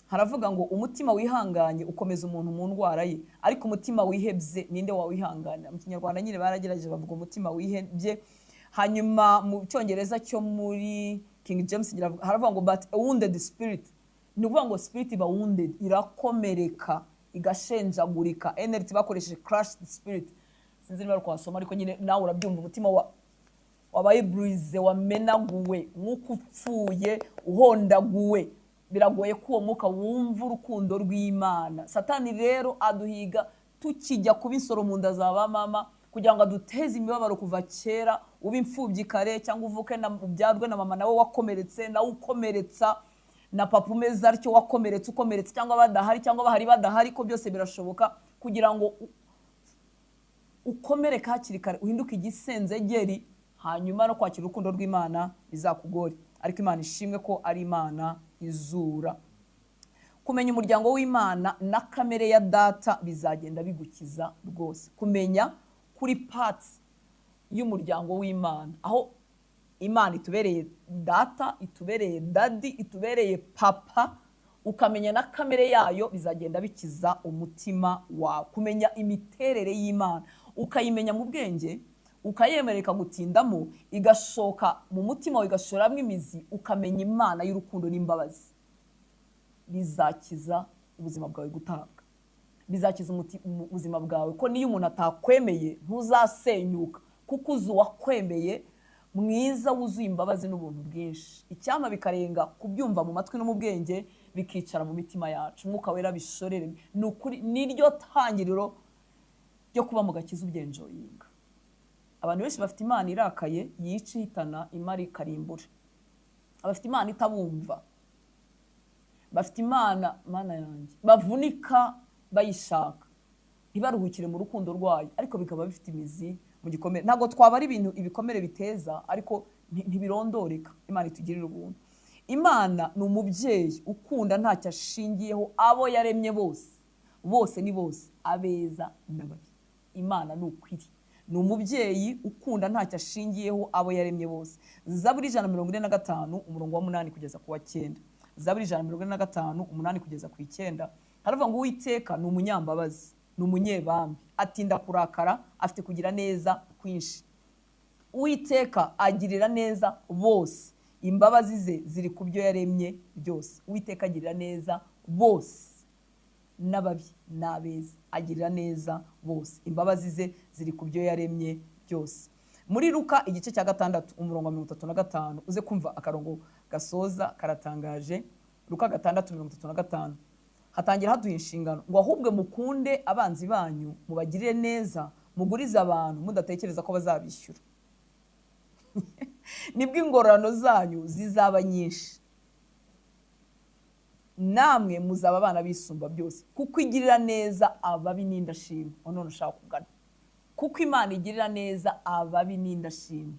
haravuga ngo umutima wihanganye ukomeza umuntu mu ndwara ye, ariko umutima wihebye ninde wawihanganira? Mu Kinyarwanda nyine baragerageje bavuga umutima wihebye. Hanyuma mu Cyongereza cyo muri King James haravuga ngo but a wounded spirit, ni ukuvuga ngo spirit iba wounded, irakomereka, igashenjagurika. NLT bakoresheje crushed spirit, sinzi niba ari wasoma, ariko nyine nawe urabyumva, umutima wabaye bruise, wamenaguwe, nk'uko upfuye, uhondaguwe, biragoye ko uwo mwuka wumva urukundo rw'Imana. Satani rero aduhiga tukijya kuba insoro mu nda za ba mama, kugira ngo aduteze imibabaro kuva kera, ube imfubyi kare, cyangwa uvuke na ubyarwe na mama nawe wakomeretse, nawe ukomeretsa, na papa umeze atyo wakomeretse, ukomeretse, cyangwa badahari, cyangwa bahari badahari, ko byose birashoboka, kugira ngo ukomereke hakiri kare, uhinduke igisenzegeri, hanyuma no kwakira urukundo rw'Imana bizakugore. Ariko Imana ishimwe ko ari Imana izura. Kumenya umuryango w'Imana na kamere ya data bizagenda bigukiza rwose. Kumenya kuri parts y'umuryango w'Imana, aho Imana itubereye data, itubereye daddy, itubereye papa, ukamenya na kamere yayo, bizagenda bikiza umutima wawe. Kumenya imiterere y'Imana, ukayimenya mu bwenge, ukayemera ikagutindamo, igashoka mu mutima wawe, igashoramo imizi, ukamenya Imana y'urukundo n'imbabazi, bizakiza ubuzima bwawe gutabwa, bizakiza ubuzima bwawe, ko niyo umuntu atakwemeye ntuzasenyuka, kuko uzi uwakwemeye mwiza wuzuye imbabazi n'ubuntu bwinshi. Icyampa bikarenga kubyumva mu matwi no mu bwenge, bikicara mu mitima yacu. Umwuka Wera bishorere. Ni ukuri niryo tangiriro ryo kuba mu gakiza ubyenjoyinga. Abantu benshi bafite Imana irakaye, yica, ihitana, imara ikarimbura. Abafite Imana itabumva, bafite Imana, Mana yanjye, bavunika bayishaka, ntibaruhukire mu rukundo rwayo, ariko bikaba bifite imizi mu gikomere. Ntabwo twabara ibintu ibikomere biteza, ariko ntibirondoreka. Imana itugirire ubuntu. Imana ni umubyeyi ukunda ntacyo ashingiyeho abo yaremye bose, bose ni bose, abeza n'ababi. Imana ni ukwiri, ni umubyeyi ukunda ntacyo ashingiyeho abo yaremye bose. Zaburi 145 umurongo wa 8 kugeza ku wa 9. Zaburi 145 8 kugeza ku 9, haravuga ngo Uwiteka ni umunyambabazi, ni umunyebambe, atinda kurakara, afite kugira neza kwinshi. Uwiteka agirira neza bose, imbabazi ze ziri ku byo yaremye byose. Uwiteka agirira neza bose, n'ababi n'abeza, agirira neza bose, imbabazi ze ziri ku byo yaremye byose. Muri Luka igice cya 6 umurongo wa 35, uze kumva akarongo gasoza karatangaje. Luka 6:35 hatangira haduha inshingano ngo ahubwo mukunde abanzi banyu, mubagirire neza, mugurize abantu mudatekereza ko bazabishyura, nibwo ingororano zanyu zizaba nyinshi, namwe muzaba abana bisumba byose, kuko igirira neza ababi n'indashima. None ushaka kugana, kuko Imana igirira neza ababi n'indashima.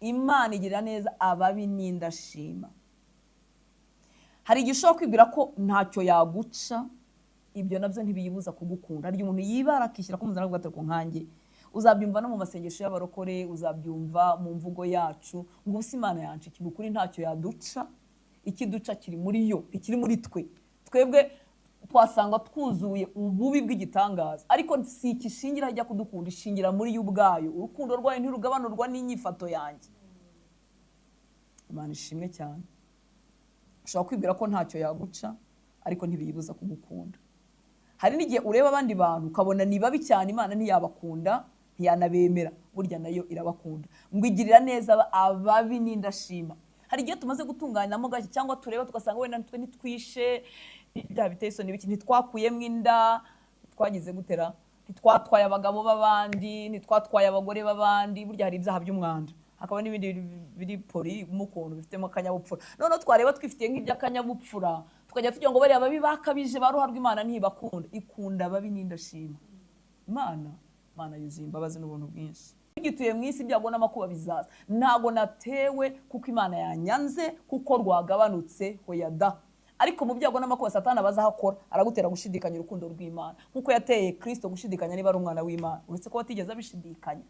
Imana igirira neza ababi n'indashima. Hari igihe ushobora kwibwira ko ntacyo yaguca, ibyo nabyo ntibiyibuza kugukunda. Hari umuntu yibara akishyira ko muzana kugatako nkanjye, uzabyumva no mu masengesho y'abarokore, uzabyumva mu mvugo yacu, ngo ubusa Imana yanca iki, ukuri ntacyo yaduca, ikiduca kiri muri yo, ikiri muri twe. Twebwe twasanga twuzuye ububi bw'igitangaza, ariko si ikishingira ijya kudukunda, ishingira muri yo ubwayo. Urukundo rwayo ntirugabanurwa n'inyifato yanjye. Imana ishimwe cyane. Ushobora kwibwira ko ntacyo yaguca, ariko ntibiyibuza kugukunda. Hari n'igihe ureba abandi bantu ukabona ni babi cyane, Imana ntiyabakunda, ntiyanabemera, burya nayo irabakunda. Ngo igirira neza ababi n'indashima. Hari igihe tumaze gutunganyamo gake cyangwa tureba tugasanga wenda twe ntitwishe, bya biteye isoni biki, ntitwakuyemo inda, twagize gutera, ntitwatwaye abagabo b'abandi, ntitwatwaye abagore b'abandi. Burya hari ibyaha by'umwanda, hakaba n'ibindi biri pori mu kuntu bifitemo akanyabupfura. Noneho twareba twifitiye nk'iby'akanyabupfura, tukajya tugira ngo bariya babi bakabije ba ruharwa Imana ntibakunda. Ikunda ababi n'indashima. Imana yuzuye imbabazi n'ubuntu bwinshi. Tugituye mu isi ibyago n'amakuba bizaza. Ntago natewe kuko Imana yanyanze, kuko rwagabanutse, hoya da. Ariko mu byago n'amakuba Satani abaza ahakora, aragutera gushidikanya urukundo rw'Imana, nkuko yateye Kristo gushidikanya niba ari umwana w'Imana, uretse ko batigeze abishidikanya.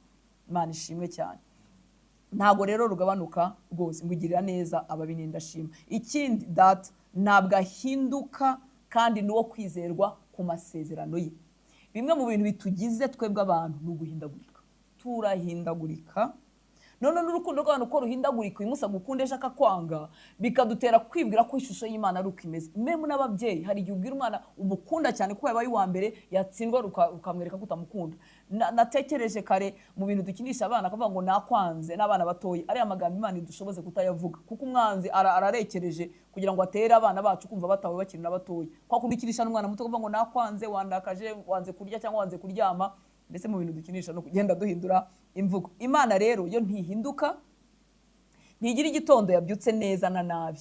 Imana ishimwe cyane. Ntago rero rugabanuka rwose, ngo igirira neza ababi n'indashima. Ikindi, Data ntabwo ahinduka kandi ni uwo kwizerwa ku masezerano ye. Bimwe mu bintu bitugize twebwe abantu ni uguhindagurika. Turahindagurika. None n'urukundo rw'abantu uko ruhindagurika, uyu munsi agukunda ejo akakwanga, bikadutera kwibwira ko ishusho y'Imana ari uko imeze. Memu n'ababyeyi, hari igihe ubwira umwana umukunda cyane kuko yabaye uwa mbere, yatsindwa ukamwereka ko utamukunda. Natekereje kare mu bintu dukinisha abana, akavuga ngo nakwanze, n'abana batoya. Ariya magambo Imana idushoboze kutayavuga, kuko umwanzi ararekereje kugira ngo atere abana bacu kumva batawe bakiri na batoya. Kwa kundi ukinisha n'umwana muto ukavuga ngo nakwanze, wandakaje, wanze kurya cyangwa wanze kuryama. Mbese mu bintu dukinisha no kugenda duhindura imvugo. Imana rero yo ntihinduka, ntigira igitondo yabyutse neza na nabi.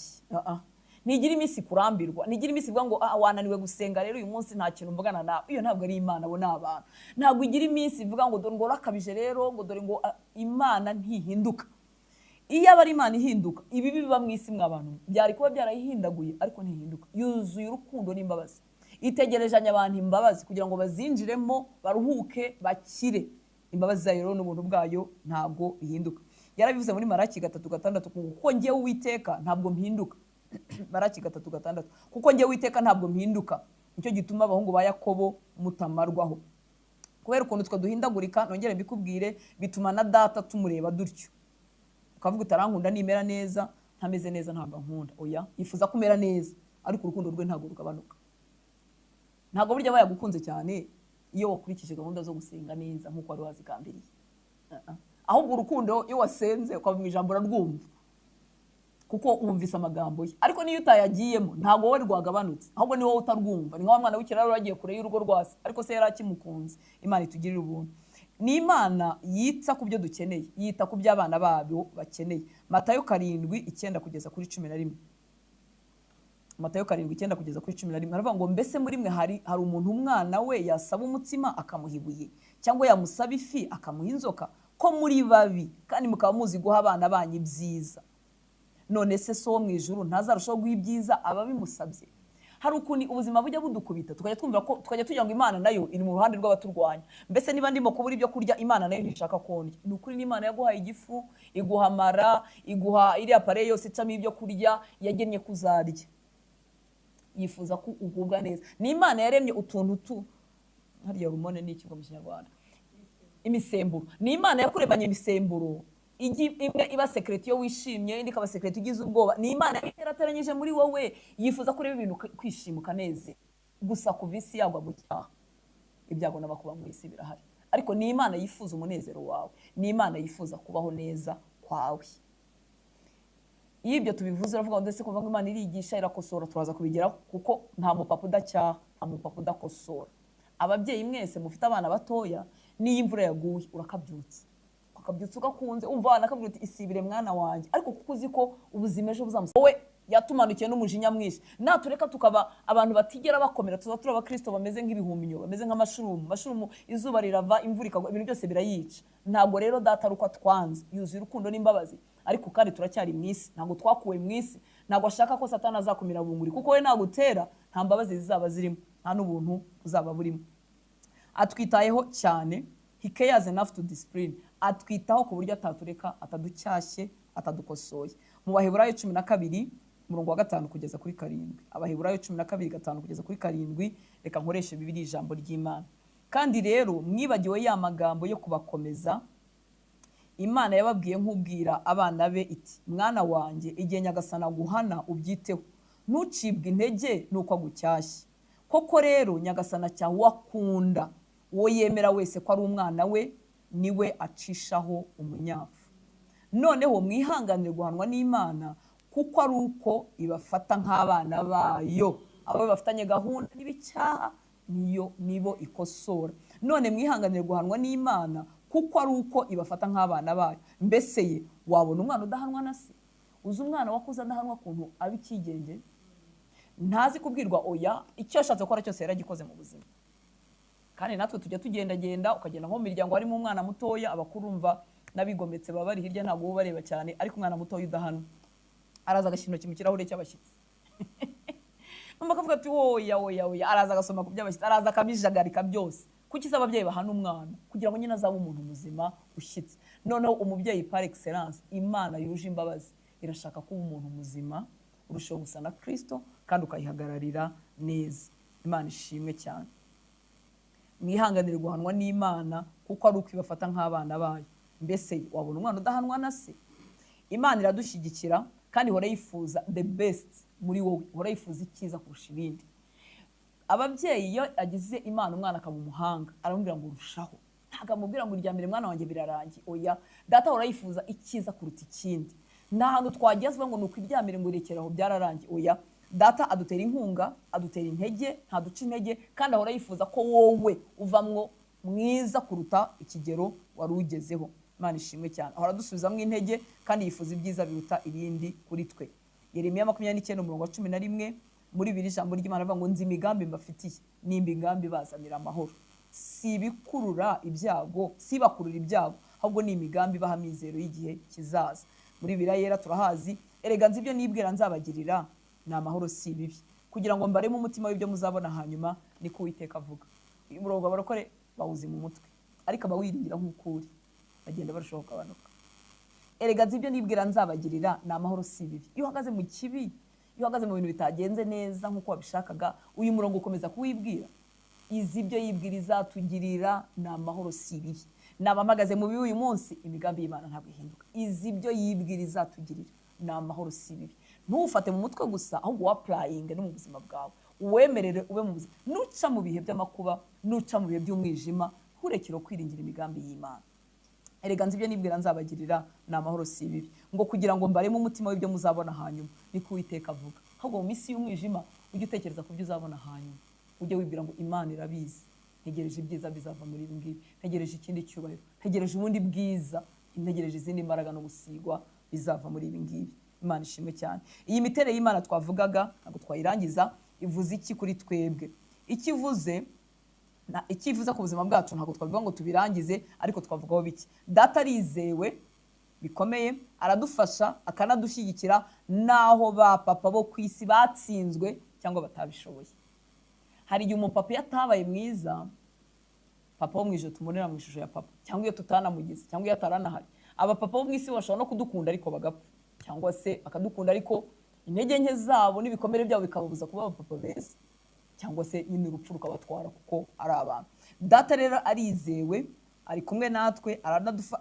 Ntigira iminsi kurambirwa, ntigira iminsi ivuga ngo wananiwe gusenga rero uyu munsi nta kintu mvugana nawe. Iyo ntabwo ari Imana, abo ni abantu. Ntabwo igira iminsi ivuga ngo dore ngo urakabije rero, ngo dore ngo Imana ntihinduka. Iyo aba ari Imana ihinduka, ibi biba mu isi mwa bantu byari kuba byarayihindaguye, ariko ntihinduka. Yuzuye urukundo n'imbabazi. Itegerejanye abantu imbabazi kugira ngo bazinjiremo, baruhuke, bakire. Imbabazi zayo rero n'ubuntu bwayo ntabwo bihinduka. Yarabivuze muri Maraki 3:6, kuko njyewe Uwiteka ntabwo mpinduka. Maraki 3:6, kuko njyewe Uwiteka ntabwo mpinduka, nicyo gituma abahungu ba Yakobo mutamarwaho. Kubera ukuntu twe duhindagurika, nongere mbikubwire, bituma na Data tumureba dutyo. Ukavuga utarankunda nimera neza, ntameze neza ntabwo ankunda. Oya, yifuza kumera neza, ariko urukundo rwe ntabwo rugabanuka. Ntabwo burya aba yagukunze cyane iyo wakurikije gahunda zo gusenga neza nkuko wari wazigambiriye. Ahubwo urukundo iyo wasenze ukavuga ijambo urarwumva, kuko wumvise amagambo ye. Ariko niyo utayagiyemo ntabwo wowe rwagabanutse, ahubwo ni wowe utarwumva. Ni nka wa mwana w'ikiraro wagiye kure y'urugo rwase, ariko se yari akimukunze. Imana itugirire ubuntu. Ni Imana yita ku byo dukeneye, yita ku byo abana babo bakeneye. Matayo 7:9 kugeza kuri 11. Matayo 7:9 kugeza kuri 11 aravuga ngo mbese muri mwe hari umuntu umwana we yasaba umutsima akamuha ibuye, cyangwa yamusaba ifi akamuha inzoka? Ko muri babi kandi mukaba muzi guha abana banyu ibyiza, none se so wo mu ijuru ntazarushaho guha ibyiza ababimusabye? Hari ukuntu ubuzima bujya budukubita, tukajya twumva ko tukajya tugira ngo Imana nayo iri mu ruhande rw'abaturwanya. Mbese niba ndimo kubura ibyo kurya, Imana nayo ntishaka kondya. Ni ukuri n'Imana yaguhaye igifu, iguha amara, iguha iriya pare yose icamo ibyo kurya yagennye kuzarya. Yifuza ko ugubwa neza. Ni Imana yaremye utuntu tu hariya hormone ni ikigo mu Kinyarwanda, imisemburo. Ni Imana yakuremanye imisemburo, imwe iba secret iyo wishimye, indi ikaba secret ugize ubwoba. Ni Imana yarateranyije muri wowe, yifuza ko ureba ibintu kwishima ukaneze. Gusa kuva isi yagwa mu cyaha, ibyago n'amakuba mu isi birahari, ariko ni Imana yifuza umunezero wawe, ni Imana yifuza kubaho neza kwawe. Iyo ibyo tubivuze uravuga ngo ndetse kuva ngo Imana irigisha irakosora, turaza kubigeraho, kuko nta mupapa udacyaha, nta mupapa udakosora. Ababyeyi mwese mufite abana batoya, n'iyo imvura yaguye urakabyutsa, ukabyutsa ugakunze, umva abana akabwira uti isibire mwana wanjye, ariko kuko uzi ko ubuzima ejo buzamusa. Wowe yatumanukiye n'umujinya mwinshi, natureka tukaba abantu batigera bakomera, tuza turi abakristo bameze nk'ibihumyo, bameze nk'amashurumu. Mashurumu izuba rirava, imvura ikagwa, ibintu byose birayica. Ntabwo rero Data ari uko atwanze, yuzuye urukundo n'imbabazi, ariko kandi turacyari mu isi, ntabwo twakuwe mu isi. Ntabwo ashaka ko Satani azakumira bunguri, kuko we nagutera nta mbabazi zizaba zirimo, nta n'ubuntu buzaba burimo. Atwitayeho cyane, he cares enough to discipline. Atwitaho ku buryo atatureka, ataducyashye, atadukosoye. Mu Baheburayo 12 umurongo wa 5 kugeza kuri 7. Abaheburayo 12:5 kugeza kuri 7, reka nkoreshe Bibiliya ijambo ry'Imana. Kandi rero mwibagiwe ya magambo yo kubakomeza Imana yababwiye nk'ubwira abana be iti, mwana wanjye, igihe Nyagasani aguhana ubyiteho, ntucibwe intege nuko agucyashye. Koko rero Nyagasani acyaha uwo akunda, uwo yemera wese ko ari umwana we, niwe acishaho umunyafu. Noneho mwihanganire guhanwa n'Imana, kuko ari uko ibafata nk'abana bayo. Abo bafitanye gahunda n'ibicyaha niyo nibo ikosora. None mwihanganire guhanwa n'Imana, kuko ari uko ibafata nk'abana bayo. Mbese ye wabona umwana udahanwa na se? Uzi umwana wakuze adahanwa kuntu aba ikigenge, ntazi kubwirwa oya, icyo yashatse gukora cyose yaragikoze mu buzima. Kandi natwe tujya tugendagenda, ukagenda nko mu miryango harimo umwana mutoya, abakurumva n'abigometse baba bari hirya ntabwo bareba cyane, ariko umwana mutoya udahanwa araza agashyira intoki mu kirahure cy'abashyitsi. Mama akavuga ati oya oya oya, araza agasoma ku by'abashyitsi, araza akabijagarika byose. Kuki se ababyeyi bahana umwana? Kugira ngo nyine azabe umuntu muzima ushyitse. Noneho umubyeyi par excellence, Imana yuje imbabazi, irashaka kuba umuntu muzima urushaho gusa na Kristo, kandi ukayihagararira neza. Imana ishimwe cyane. Mwihanganire guhanwa n'Imana, kuko ari uko ibafata nk'abana bayo. Mbese wabona umwana udahanwa na se? Imana iradushyigikira kandi ihora yifuza the best muri wowe, ihora yifuza icyiza kurusha ibindi. Ababyeyi iyo agize Imana umwana akaba umuhanga, aramubwira ngo urushaho. Ntabwo amubwira ngo irya mbere mwana wanjye birarangiye, oya. Data ahora yifuza icyiza kuruta ikindi. Nta hantu twagezwa ngo nuko irya mbere ngo rekera aho byararangiye, oya. Data adutera inkunga, adutera intege, ntaduca intege, kandi ahora yifuza ko wowe uvamwo mwiza kuruta ikigero wari ugezeho. Imana ishimwe cyane. Ahora adusubizamo intege kandi yifuza ibyiza biruta ibindi kuri twe. Yeremiya 29 umurongo wa 11, muri biri ijambo ry'Imana avuga ngo nzi imigambi mbafitiye, nimba imigambi bazanira amahoro, si ibikurura ibyago, si bakurura ibyago, ahubwo ni imigambi ibaha amizero y'igihe kizaza. Muri Bibiliya yera turahazi, erega nzi ibyo nibwira nzabagirira ni amahoro si ibibi, kugira ngo mbaremo umutima w'ibyo muzabona hanyuma, niko Uwiteka avuga. Uyu murongo abarokore bawuzi mu mutwe, ariko abawiringira nk'uko uri bagenda barushaho kugabanuka. Erega nzi ibyo nibwira nzabagirira ni amahoro si ibibi. Iyo uhagaze mu kibi, iyo uhagaze mu bintu bitagenze neza nk'uko wabishakaga, uyu murongo ukomeza kuwibwira. Izi ibyo yibwira izatugirira ni amahoro si ibibi. Naba mpagaze mu bibi uyu munsi, imigambi y'Imana ntabwo ihinduka. Izi ibyo yibwira izatugirira ni amahoro si ibibi. Ntufate mu mutwe gusa, ahubwo wapurayinge no mu buzima bwawe, uwemerere ube mu buzima. Nuca mu bihe by'amakuba, nuca mu bihe by'umwijima, nturekere kwiringira imigambi y'Imana. Erega nzi ibyo nibwira nzabagirira ni amahoro si ibibi, ngo kugira ngo mbaremo umutima w'ibyo muzabona hanyuma, niko Uwiteka avuga. Ahubwo mu minsi y'umwijima ujye utekereza ku byo uzabona hanyuma, ujye wibwira ngo Imana irabizi, ntegereje ibyiza bizava muri ibi ngibi, ntegereje ikindi cyubahiro, ntegereje ubundi bwiza, ntegereje izindi mbaraga no gusigwa bizava muri ibi ngibi. Imana ishimwe cyane. Iyi miterere y'Imana twavugaga ntabwo twayirangiza, ivuze iki kuri twebwe? Ikivuze icyifuza ku buzima bwacu ntabwo twavuga ngo tubirangize, ariko twavugaho bike. Data arizewe bikomeye, aradufasha akanadushyigikira naho ba papa bo ku isi batsinzwe cyangwa batabishoboye. Hari igihe umupapa iyo atabaye mwiza, papa wo mu ijuru tumubonera mu ishusho ya papa, cyangwa iyo tutanamugize, cyangwa iyo ataranahari. Aba papa bo mu isi bashobora no kudukunda ariko bagapfa, cyangwa se bakadukunda ariko intege nke zabo n'ibikomere byabo bikababuza kuba abapapa beza, cyangwa se nyine urupfu rukabatwara kuko ari abantu. Data rero arizewe, ari kumwe natwe,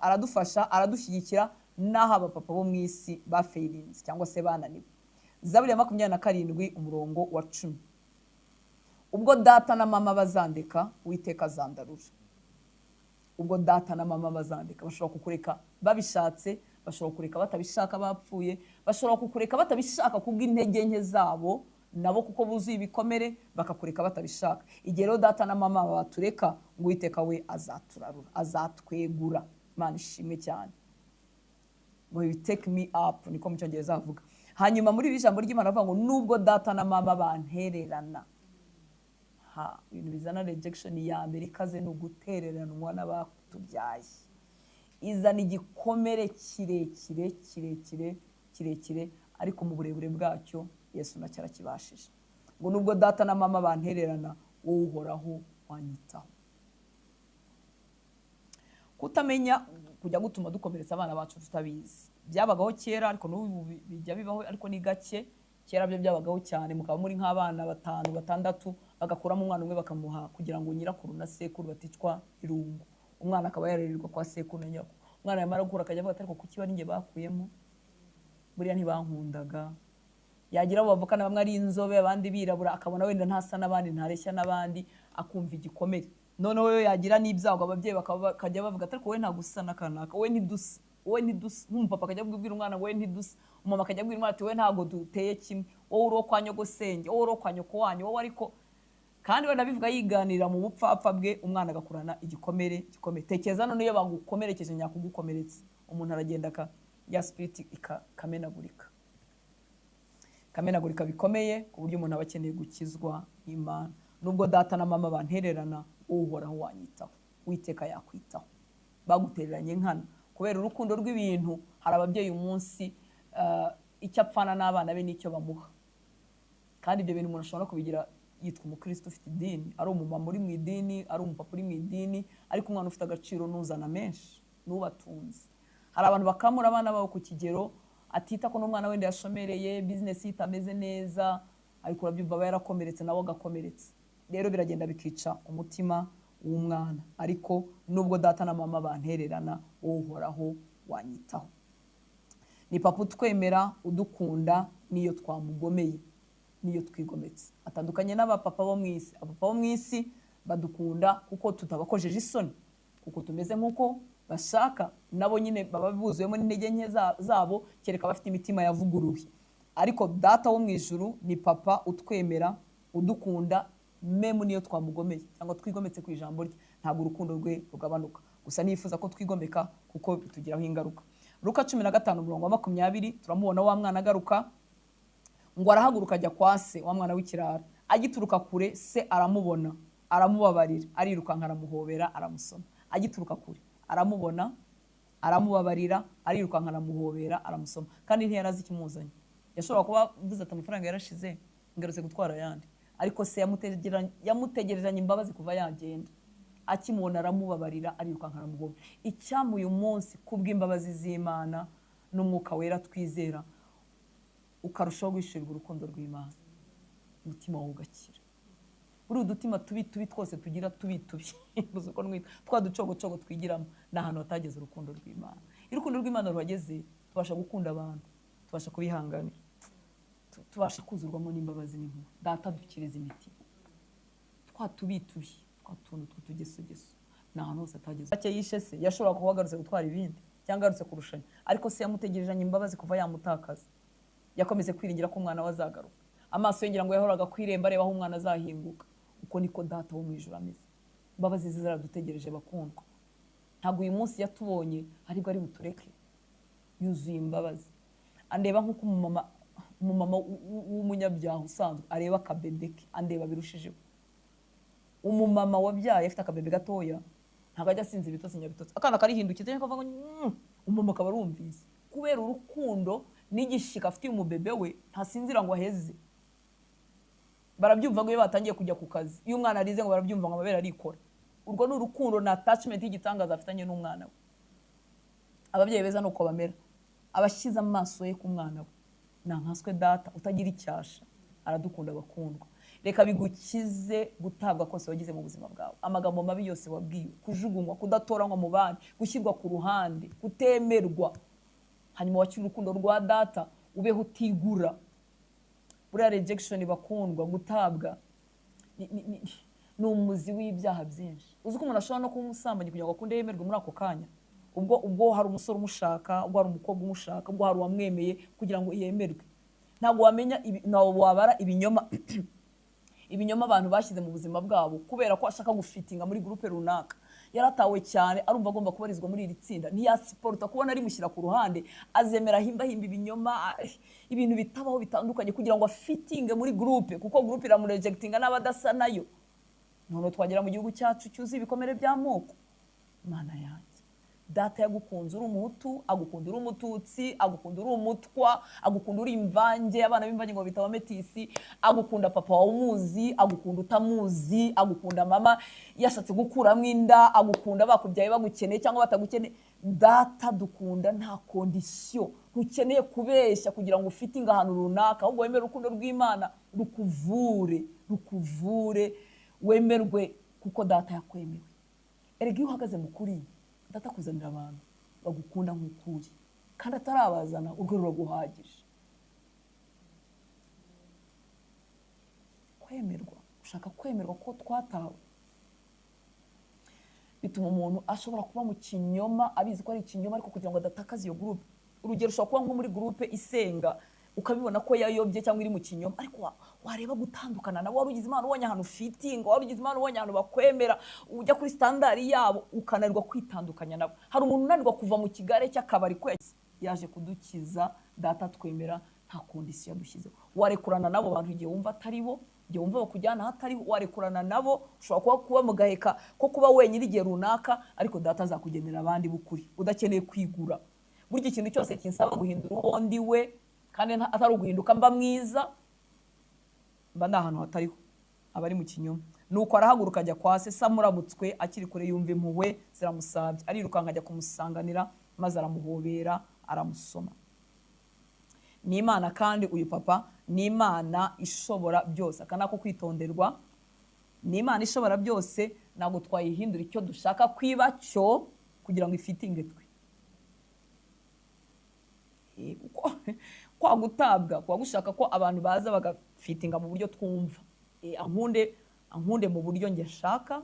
aradufasha, aradushyigikira naho abapapa bo mu isi bafeirinze cyangwa se bananiwe. Zaburi ya 27 umurongo wa 10. Ubwo data na mama bazandeka, Uwiteka azandarura. Ubwo data na mama bazandeka, bashobora kukureka babishatse, bashobora kukureka batabishaka bapfuye, bashobora kukureka batabishaka kubw'intege nke zabo, nabo kuko buzuye ibikomere bakakureka batabishaka. Igihe rero data na mama batureka, ngo Uwiteka we azaturarura, azatwegura. Imana ishimwe cyane. Ngo you take me up, niko mu Cyongereza avuga. Hanyuma muri iri jambo ry'Imana avuga ngo nubwo data na mama bantererana. Ha, ibintu bizana rejection ya mbere ikaze ni ugutereranwa n'abatubyaye. Izana igikomere kirekire kirekire kirekire, ariko mu burebure bwacyo Yesu nacyo arakibashije. Ngo nubwo data na mama bantererana, wowe Uhoraho wanyitaho. Kutamenya kujya gutuma dukomeretsa abana bacu tutabizi. Byabagaho kera, ariko n'ubu bijya bibaho, ariko ni gake. Kera byo byabagaho cyane, mukaba muri nk'abana 5 6 bagakuramo umwana umwe bakamuha kugira ngo nyirakuru na sekuru baticwa irungu. Umwana akaba yarererwa kwa sekuru na nyirakuru. Umwana yamara gukura akajya avuga ati ariko kuki bari njye bakuyemo, buriya ntibankundaga. Yagira abo bavukana bamwe ari inzobe abandi birabura, akabona wenda ntasa n'abandi, ntareshya n'abandi, akumva igikomere. Noneho yo yagira n'ibyago ababyeyi bakajya bavuga ati ariko wowe ntabwo usa n'akanaka, wowe ntidusa, wowe ntidusa. Nk'umupapa akajya abwira umwana wowe ntidusa, umumama akajya abwira umwana ati wowe ntabwo duteye kimwe, wowe uri uwo kwa nyogosenge, wowe uri uwo kwa nyoko wanyu, wowe ariko. Kandi wenda abivuga yiganirira mu bupfapfa bwe, umwana agakurana igikomere gikomeye. Tekereza none iyo bagukomerekeje nyakugukomeretsa, umuntu aragenda ya spirit ikamenagurika, kamenagurika bikomeye, ku buryo umuntu aba akeneye gukizwa n'Imana. Nubwo data na mama bantererana, Uhoraho wanyitaho, Uwiteka yakwitaho. Bagutereranye nkana kubera urukundo rw'ibintu. Hari ababyeyi umunsi icyo apfana n'abana be n'icyo bamuha, kandi ibyo bintu umuntu ashobora kubigira yitwa umukristo ufite idini, ari umumama uri mu idini, ari umupapa uri mu idini, ariko umwana ufite agaciro n'uzana menshi n'ubatunze. Hari abantu bakamura abana babo ku kigero atita ko n'umwana wenda yashomereye, business ye itameze neza, ariko urabyumva aba yarakomeretse nawe agakomeretse. Rero biragenda bikica umutima w'umwana. Ariko nubwo data na mama bantererana, Uhoraho wanyitaho. Ni papa utwemera, udukunda n'iyo twamugomeye, n'iyo twigometse. Atandukanye n'abapapa bo mu isi. Abapapa bo mu isi badukunda kuko tutabakojeje isoni, kuko tumeze nk'uko bashaka, nabo nyine baba buzuyemo n'intege nke zabo, kereka bafite imitima yavuguruwe. Ariko data wo mu ijuru ni papa utwemera, udukunda memu niyo twamugomeye cyangwa twigometse ku ijambo rye, ntabwo urukundo rwe rugabanuka. Gusa nifuza ko twigomeka kuko bitugiraho ingaruka. Luka 15:20 turamubona wa mwana agaruka, ngo arahaguruka ajya kwa se, wa mwana w'ikirara. Agituruka kure se aramubona, aramubabarira, arirukanka aramuhobera, aramusoma. Agituruka kure aramubona, aramubabarira, arirukanka aramuhobera, aramusoma. Kandi ntiyarazi ikimuzanye. Yashobora kuba avuze ati amafaranga yarashize, ngarutse gutwara ayandi. Ariko se yamutegereranye imbabazi kuva yagenda. Akimubona aramubabarira, arirukanka aramuhobera. Icyampa uyu munsi kubw'imbabazi z'Imana n'Umwuka Wera twizera, ukarushaho guhishurirwa urukundo rw'Imana, umutima wawe ugakira. Buri udutima tubi tubi twose tugira tubi tubi, uzi uko nwita, twa ducogocogo twigiramo, ni ahantu hatageze urukundo rw'Imana. Iyo urukundo rw'Imana ruhageze, tubasha gukunda abantu, tubasha kubihanganira, tubasha kuzurwamo n'imbabazi n'impuhwe. Data dukiriza imitima, twa tubi tubi, twa tuntu tw'utugesogeso, ni ahantu hose hatageze. Make yishe se yashobora kuba agarutse gutwara ibindi cyangwa agarutse kurushanya, ariko se yamutegerejanye imbabazi kuva yamutakaza. Yakomeze kwiringira ko umwana we azagaruka. Amaso ye ngira ngo yahoraga ku irembo areba aho umwana azahinguka. Uko niko data wo mu ijuru ameze. Imbabazi ze zaradutegereje bakundwa. Ntabwo uyu munsi yatubonye aribwo ari butureke. Yuzuye imbabazi. Andeba nk'uko umumama w'umunyabyaha usanzwe areba akabebe ke, andeba birushijeho. Umumama wabyaye afite akabebe gatoya, ntabwo ajya asinza ibitotsi nyabitotsi. Akana karihindukiza cyangwa kavuga ngo umumama akaba arumvise. Kubera urukundo n'igishika afitiye umubebe we, ntasinzira ngo aheze. Barabyumva ngo iyo batangiye kujya ku kazi, iyo umwana arize ngo barabyumva ngo amabere arikora. Urwo ni urukundo na attachment y'igitangaza afitanye n'umwana we. Ababyeyi beza nuko bamera, abashyize amaso ye ku mwana we. Nankaswe data utagira icyasha, aradukunda bakundwa. Reka bigukize gutabwa kose wagize mu buzima bwawe, amagambo mabi yose wabwiwe, kujugunywa, kudatoranywa mu bandi, gushyirwa ku ruhande, kutemerwa. Hanyuma wakire urukundo rwa data, ubeho utigura. Buriya rejection bakundwa, gutabwa ni umuzi w'ibyaha byinshi. Uzi ko umuntu ashobora no kuba umusambanyi kugira ngo akunde yemerwe muri ako kanya. Ubwo hari umusore umushaka, ubwo hari umukobwa umushaka, ubwo hari uwamwemeye kugira ngo yemerwe. Ntabwo wamenya ntabwo wabara ibinyoma ibinyoma abantu bashyize mu buzima bwabo kubera ko ashaka gufitinga muri groupe runaka. Yaratawe cyane, arumva agomba kubarizwa muri iri tsinda, ntiyasiporta kubona rimushyira ku ruhande, azemera himba himba ibinyoma, ibintu bitabaho bitandukanye kugira ngo afitinge muri groupe, kuko groupe iramurejectinga n'abadasa nayo. None twagera mu gihugu cyacu cyuzuye ibikomere by'amoko. Mana yanjye, data yagukunze uri umuhutu, agukunda uri umututsi, agukunda uri umutwa, agukunda uri imvange, abana b'imvange ngo bita abametisi, agukunda papa wawe umuzi, agukunda utamuzi, agukunda mama yashatse gukuramo inda, agukunda bakubyaye bagukeneye cyangwa batagukeneye. Data dukunda nta condition, ntukeneye kubeshya kugira ngo ufite ahantu runaka, ahubwo wemere urukundo rw'Imana rukuvure, rukuvure, wemerwe kuko data yakwemewe. Erega iyo uhagaze mu kuri, data akuzanira abantu bagukunda nk'ukuri, kandi atarabazana urwo ruraguhagije. Kwemerwa, ushaka kwemerwa ko twatawe, bituma umuntu ashobora kuba mu kinyoma abizi ko ari ikinyoma, ariko kugira ngo adatakaza iyo groupe. Urugero, ushobora kuba nko muri groupe isenga ukabibona ko yayobye cyangwa iri mu kinyoma, ariko wareba gutandukana nabo, wari ugize Imana ubonye ahantu fitinga, wari ugize Imana ubonye ahantu bakwemera, ujya kuri standard yabo ukananirwa kwitandukanya nabo. Hari umuntu unanirwa kuva mu kigare cy'akabari ko yaje kudukiza, data twemera nta condition yadushyizeho. Warekurana nabo bantu igihe wumva atari bo, igihe wumva bakujyana ahatari, warekurana nabo. Ushobora kuba mu gaheka ko kuba wenyine igihe runaka, ariko data azakugenera abandi b'ukuri udakeneye kwigura. Burya ikintu cyose kinsaba guhindura uwo ndi we, kandi atari uguhinduka mba mwiza, mba ndi ahantu hatariho, aba ari mu kinyoma. Nuko arahaguruka ajya kwa se, samurabutswe akiri kure yumva impuhwe ziramusabye, arirukanka ajya kumusanganira, maze aramuhobera aramusoma. Ni Imana kandi uyu papa ni Imana ishobora byose, aka nako kwitonderwa. Ni Imana ishobora byose, ntabwo twayihindura icyo dushaka kwiba cyo kugira ngo ifitinge twe. Kwa gutabwa kwa gushaka ko abantu baza bagafitinga mu buryo twumva, ankunde mu buryo nge nshaka,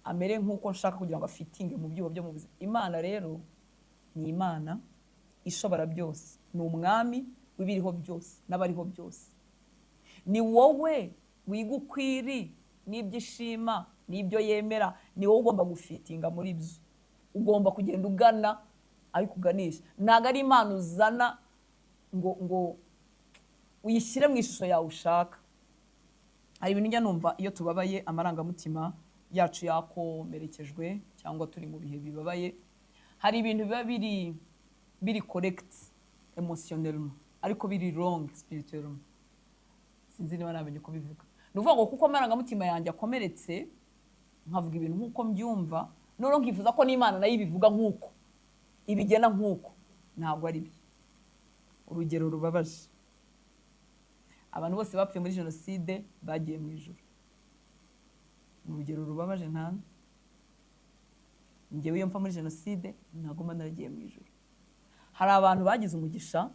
amere nk'uko nshaka kugira ngo afitinge mu byuho byo mu buzima. Imana rero ni Imana ishobora byose, ni umwami w'ibiriho byose n'abariho byose. Ni wowe wiga ukwiri n'ibyo ishima n'ibyo yemera, ni wowe ugomba gufitinga muri byo. Ugomba kugenda ugana aho ikuganisha. Ntabwo ari Imana uzana ngo uyishyire mu ishusho yawe ushaka. Hari ibintu njya numva iyo tubabaye, amarangamutima yacu yakomerekejwe cyangwa turi mu bihe bibabaye, hari ibintu biba biri correct emotionnellement ariko biri wrong spirituellement. Sinzi niba namenye uko bivuga. Ni ukuvuga ngo kuko amarangamutima yanjye akomeretse, nkavuga ibintu nk'uko mbyumva, noneho nkifuza ko n'Imana nayo ibivuga nk'uko ibigena nk'uko, ntabwo ari byo. Urugero rubabaje, abantu bose bapfuye muri jenoside bagiye mu ijuru. Urugero rubabaje ntanze, njyewe iyo mpfa muri jenoside ntabwo mba naragiye mu ijuru. Hari abantu bagize umugisha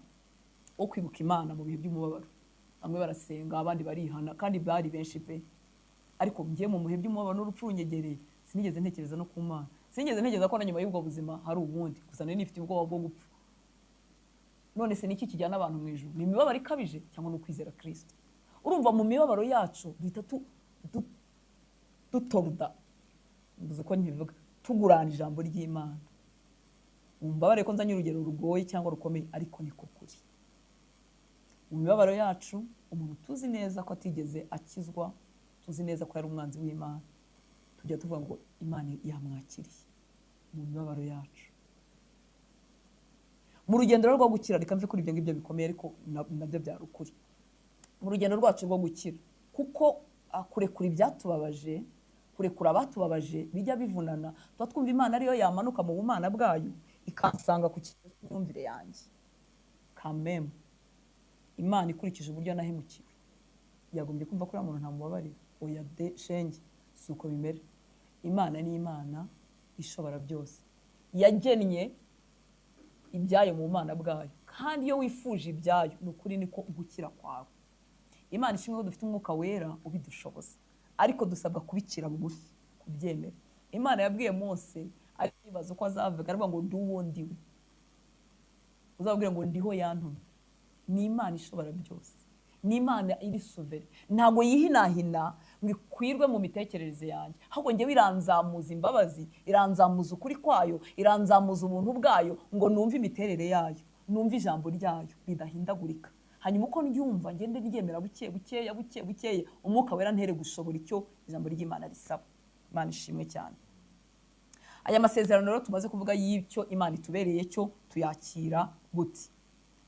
wo kwibuka Imana mu bihe by'umubabaro, bamwe barasenga abandi barihana, kandi bari benshi pe. Ariko njye mu bihe by'umubabaro n'urupfu runyegereye sinigeze ntekereza no ku Mana, sinigeze ntekereza ko na nyuma y'ubwo buzima hari ubundi, gusa nari nifite ubwoba bwo gupfa. None se niki kijyana abantu mu ijuru? Ni imibabaro ikabije cyangwa ni ukwizera Kristo? Urumva mu mibabaro yacu duhita dutoruda, mbuze uko nkivuga, tugurana ijambo ry'Imana. Umbabare ko nzanye urugero rugoye cyangwa rukomeye, ariko niko kuri. Mu mibabaro yacu umuntu tuzi neza ko atigeze akizwa, tuzi neza ko yari umwanzi w'Imana, tujya tuvuga ngo Imana yamwakiriye mu mibabaro yacu. Mu rugendo rwo gukira, reka mve kuri ibyo ngibyo bikomeye, ariko nabyo byari ukuri. Mu rugendo rwacu rwo gukira, kuko kurekura ibyatubabaje, kurekura abatubabaje bijya bivunana, tuba twumva Imana ariyo yamanuka mu bumana bwayo ikansanga ku myumvire yanjye. Kameme Imana ikurikije uburyo nahemukiwe, yagombye kumva ko uriya muntu ntamubabarira. Oya de shenge, si uko bimera. Imana ni Imana ishobora byose, yagennye ibyayo mu bumana bwayo, kandi iyo wifuje ibyayo ni ukuri niko gukira kwawe. Imana ishimwe ko dufite umwuka wera ubidushoboza, ariko dusabwa kubikira bugufi, kubyemera. Imana yabwiye Mose aribaza uko azavuga, aravuga ngo ndi uwo ndiwe, uzababwira ngo ndiho yantumye. Ni Imana ishobora byose, ni Imana iri souverain, ntabwo yihinahina ngo ikwirwe mu mitekerereze yanjye, ahubwo njyewe iranzamuza imbabazi, iranzamuza ukuri kwayo, iranzamuza ubuntu bwayo, ngo numve imiterere yayo, numve ijambo ryayo ridahindagurika. Hanyuma uko ndyumva ngende ryemera buke bukeya buke bukeye, umwuka wera ntere gushobora icyo ijambo ry'Imana risaba. Imana ishimwe cyane. Aya masezerano rero tumaze kuvuga y'icyo Imana itubereye cyo tuyakira gute?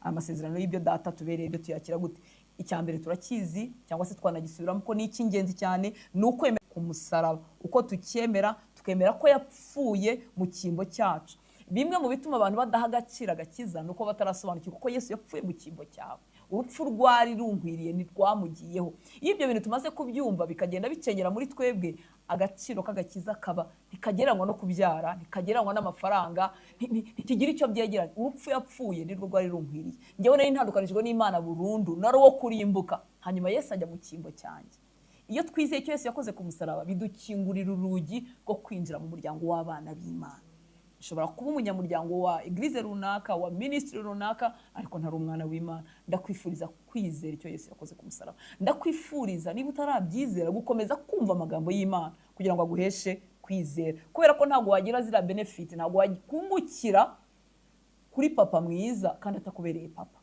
Aya masezerano y'ibyo data tubereye byo tuyakira gute? Icya mbere turakizi cyangwa se twanagisubiramo ko ni icy'ingenzi cyane, ni ukwemera ku musaraba. Uko tukemera, tukemera ko yapfuye mu cyimbo cyacu. Bimwe mu bituma abantu badaha agaciro agakiza ni uko batarasobanukirwa ko Yesu yapfuye mu cyimbo cyawe. Urupfu rwari runkwiriye ntirwamugiyeho. Iyo ibyo bintu tumaze kubyumva bikagenda bicengera muri twebwe, agaciro k'agakiza kaba ntikagereranywa no kubyara, ntikagereranywa n'amafaranga, ntikigira icyo byegeranya. Urupfu yapfuye nirwo rwari runkwiriye. Njyewe nari ntandukanijwe n'Imana burundu, nari uwo kurimbuka. Hanyuma Yesu ajya mu cyimbo cyanjye. Iyo twizeye icyo Yesu yakoze ku musaraba, bidukingurira urugi rwo kwinjira mu muryango w'abana b'Imana. Ushobora kuba umunyamuryango wa eglise runaka, wa ministry runaka, ariko ntari umwana w'Imana. Ndakwifuriza kwizera icyo Yesu yakoze ku musaraba. Ndakwifuriza niba utarabyizera gukomeza kumva amagambo y'Imana kugira ngo aguheshe kwizera, kubera ko ntabwo wagira zira benefit, ntabwo wakungukira kuri papa mwiza kandi atakubereye papa.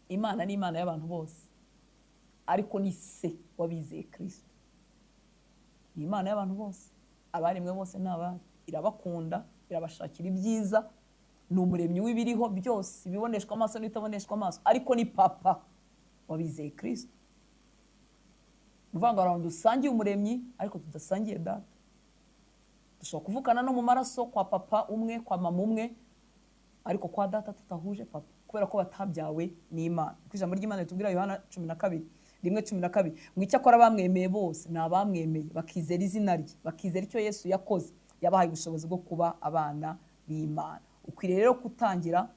Imana ni Imana y'abantu bose, ariko ni se wabizeye Kristo. Ni Imana y'abantu bose, abaremwe bose n'abayo. Irabakunda, irabashakira ibyiza, ni umuremyi w'ibiriho byose, ibiboneshwa amaso n'ibitaboneshwa amaso, ariko ni papa wabizeye Kristo. Uvuga ngo abantu dusangiye umuremyi ariko tudasangiye data. Dushobora kuvukana no mu maraso kwa papa umwe, kwa mama umwe, ariko kwa data tutahuje papa, kubera ko batabyawe n'Imana. Kuko ijambo ry'Imana ritubwira Yohana 12 1:12 ngo icyakora bamwemeye bose ni abamwemeye bakizera izina rye, bakizera icyo Yesu yakoze, yabahaye ubushobozi bwo kuba abana b'Imana. Ukwiriye rero gutangira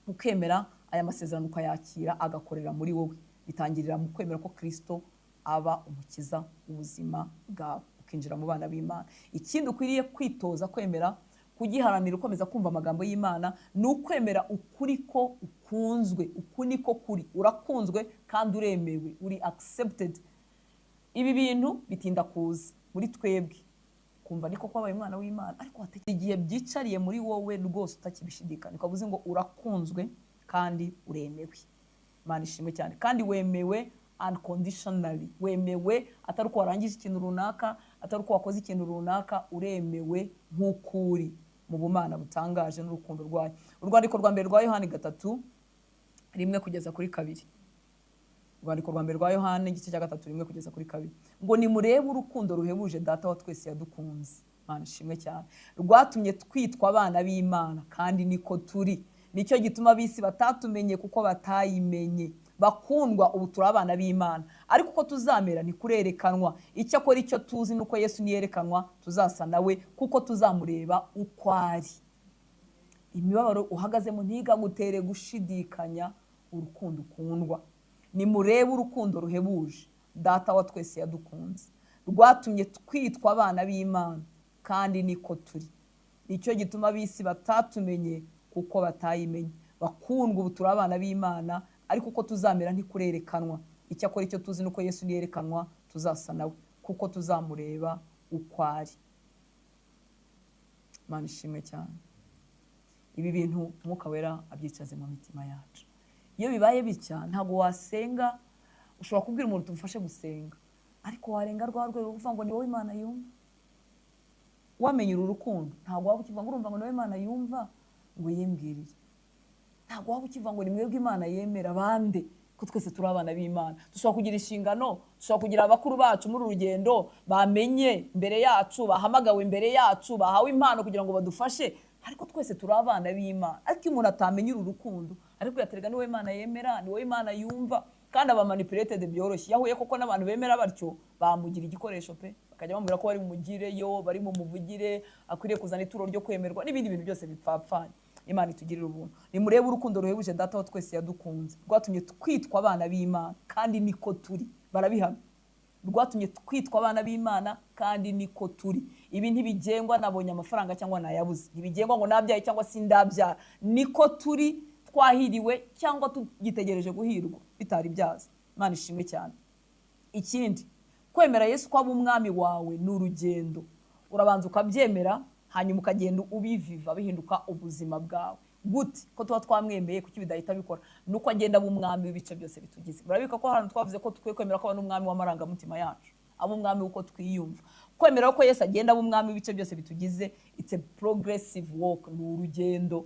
ukemera aya masezerano, ukayakira agakorera muri wowe. Bitangirira mu kwemera ko Kristo aba umukiza w'ubuzima bwawe, ukinjira mu bana b'Imana. Ikindi ukwiriye kwitoza kwemera, kugiharanira, ukomeza kumva amagambo y'Imana, ni ukwemera ukuri ko ukunzwe. Uku niko kuri, urakunzwe kandi uremewe, uri accepted. Ibi bintu bitinda kuza muri twebwe, kumva niko kwabaye umwana w'Imana, ariko igihe byicariye muri wowe rwose utakibishidikanya, ukavuze ngo urakunzwe kandi uremewe. Imana ishimwe cyane. Kandi wemewe unconditionally, wemewe atari uko warangije ikintu runaka, atari uko wakoze ikintu runaka, uremewe nk'ukuri mu bumana butangaje n'urukundo rwayo. Urwandiko rwa mbere rwa Yohani 3:1-2. Urwandiko rwa mbere rwa Yohani igice cya 3:1-2 ngo nimurebe urukundo ruhebuje data wa twese yadukunze. Imana ishimwe cyane. Rwatumye twitwa abana b'Imana kandi niko turi. Nicyo gituma ab'isi batatumenye kuko batayimenye. Bakundwa, ubu turi abana b'Imana, ariko uko tuzamera ntikurerekanwa. Icyakora icyo tuzi nuko Yesu niyerekanwa tuzasa nawe, kuko tuzamureba uko ari. Imibabaro uhagazemo ntigagutere gushidikanya urukundo ukundwa. Nimurebe urukundo ruhebuje data wa twese yadukunze, rwatumye twitwa abana b'Imana kandi niko turi. Nicyo gituma ab'isi batatumenye kuko batayimenye. Bakundwa, ubu turi abana b'Imana, ariko uko tuzamera ntikurerekanwa. Icyakora icyo tuzi nuko Yesu niyerekanwa tuzasa nawe, kuko tuzamureba uko ari. Imana ishimwe cyane. Ibi bintu Umwuka Wera abyicaze mu mitima yacu. Iyo bibaye bitya ntabwo wasenga. Ushobora kubwira umuntu tumufashe gusenga, ariko warenga rwa rwego uvuga ngo ni wowe Imana yumva. Wamenye uru rukundo, ntabwo waba ukivuga ngo urumva ngo ni wowe Imana yumva ngo yimbwirire. Ntabwo waba ukivuga ngo ni mwebwe Imana yemera bande, ko twese turi abana b'Imana. Dushobora kugira inshingano, dushobora kugira abakuru bacu muri urugendo bamenye imbere yacu, bahamagawe imbere yacu, bahawe impano kugira ngo badufashe, ariko twese turi abana b'Imana. Ariko iyo umuntu atamenya uru rukundo, ariko yaterega ni wowe Imana yemera, ni wowe Imana yumva, kandi aba manipulated byoroshye. Yahuye koko n'abantu bemera batyo, bamugira igikoresho pe, bakajya bamubwira ko bari bumugireyo, bari bumuvugire, akwiriye kuzana ituro ryo kwemerwa n'ibindi bintu byose bipfapfanye. Imana itugirire ubuntu. Nimurebe urukundo ruhebuje data wa twese yadukunze, rwatumye twitwa abana b'Imana kandi niko turi. Barabihamya. Rwatumye twitwa abana b'Imana kandi niko turi. Ibi ntibigengwa nabonye amafaranga cyangwa nayabuze, ntibigengwa ngo nabyaye cyangwa sindabyara, niko turi, twahiriwe cyangwa tugitegereje guhirwa bitari byaza. Imana ishimwe cyane. Ikindi, kwemera Yesu ko aba umwami wawe ni urugendo. Urabanza ukabyemera, hanyuma ukagenda ubiviva bihinduka ubuzima bwawe. Gute ko tuba twamwemeye kuki bidahita bikora? Nuko agenda aba umwami w'ibice byose bitugize. Murabika ko hano twavuze ko tukwiye kwemera ko aba n'umwami w'amarangamutima yacu, aba umwami w'uko twiyumva. Kwemera ko Yesu agenda aba umwami w'ibice byose bitugize, it's a progressive walk, ni urugendo.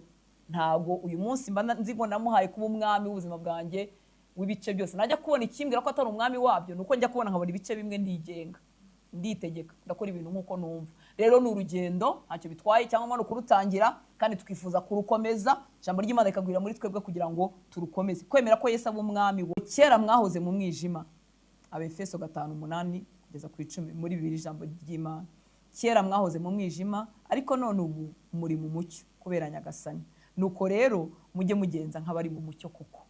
Ntago uyu munsi mba nzi ngo namuhaye kuba umwami w'ubuzima bwanjye w'ibice byose. Najya kubona ikimbwira ko atari umwami wabyo, nuko njya kubona nkabona ibice bimwe ndigenga, nditegeka, ndakora ibintu nkuko numva. Rero ni urugendo, ntacyo bitwaye, cyangwa ni ukurutangira kandi twifuza kurukomeza. Ijambo ry'Imana rikagwira muri twebwe kugira ngo turukomeze. Kwemera ko Yesu aba umwami. Kera mwahoze mu mwijima, Abefeso 5:8 kugeza ku 10 muri bibiri, ijambo ry'Imana. Kera mwahoze mu mwijima, ariko none ubu muri mu mucyo kubera Nyagasani. Nuko rero mujye mugenza nk'abari mu mucyo, kuko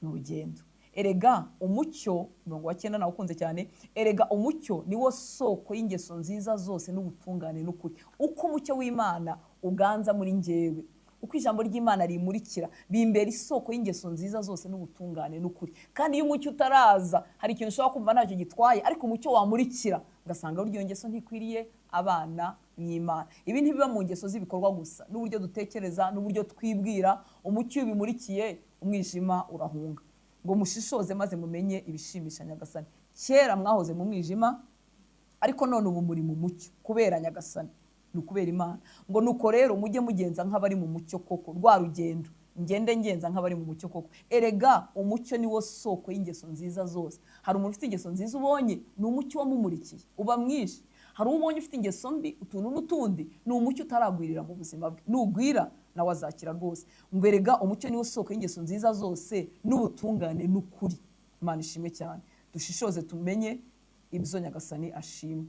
ni urugendo. Erega umucyo, umurongo wa 9 nawukunze cyane, erega umucyo niwo soko y'ingeso nziza zose n'ubutungane n'ukuri. Uko umucyo w'Imana uganza muri njyewe, uko ijambo ry'Imana rimurikira, bimbera isoko y'ingeso nziza zose n'ubutungane n'ukuri. Kandi iyo umucyo utaraza, hari ikintu ushobora kumva ntacyo gitwaye, ariko umucyo wamurikira ugasanga burya iyo ngeso ntikwiriye abana b'Imana. Ibi ntibiba mu ngeso z'ibikorwa gusa, n'uburyo dutekereza, n'uburyo twibwira. Umucyo iyo ubimurikiye, umwijima urahunga. Ngo mushishoze maze mumenye ibishimisha Nyagasani. Kera mwahoze mu mwijima, ariko none ubu muri mu mucyo kubera Nyagasani, ni ukubera Imana. Ngo nuko rero mujye mugenza nk'abari mu mucyo koko. Rwa rugendo ngende ngenza nk'abari mu mucyo koko. Erega umucyo niwo soko y'ingeso nziza zose. Hari umuntu ufite ingeso nziza ubonye, ni umucyo wamumurikiye, uba mwinshi. Hari ubonye ufite ingeso mbi, utuntu n'utundi, ni umucyo utaragwirira mu buzima bwe. Nugwira nawe azakira rwose. Ngo erega umucyo niwo soko y'ingeso nziza zose n'ubutungane n'ukuri. Imana ishimwe cyane. Dushishoze tumenye ibyo Nyagasani ashima.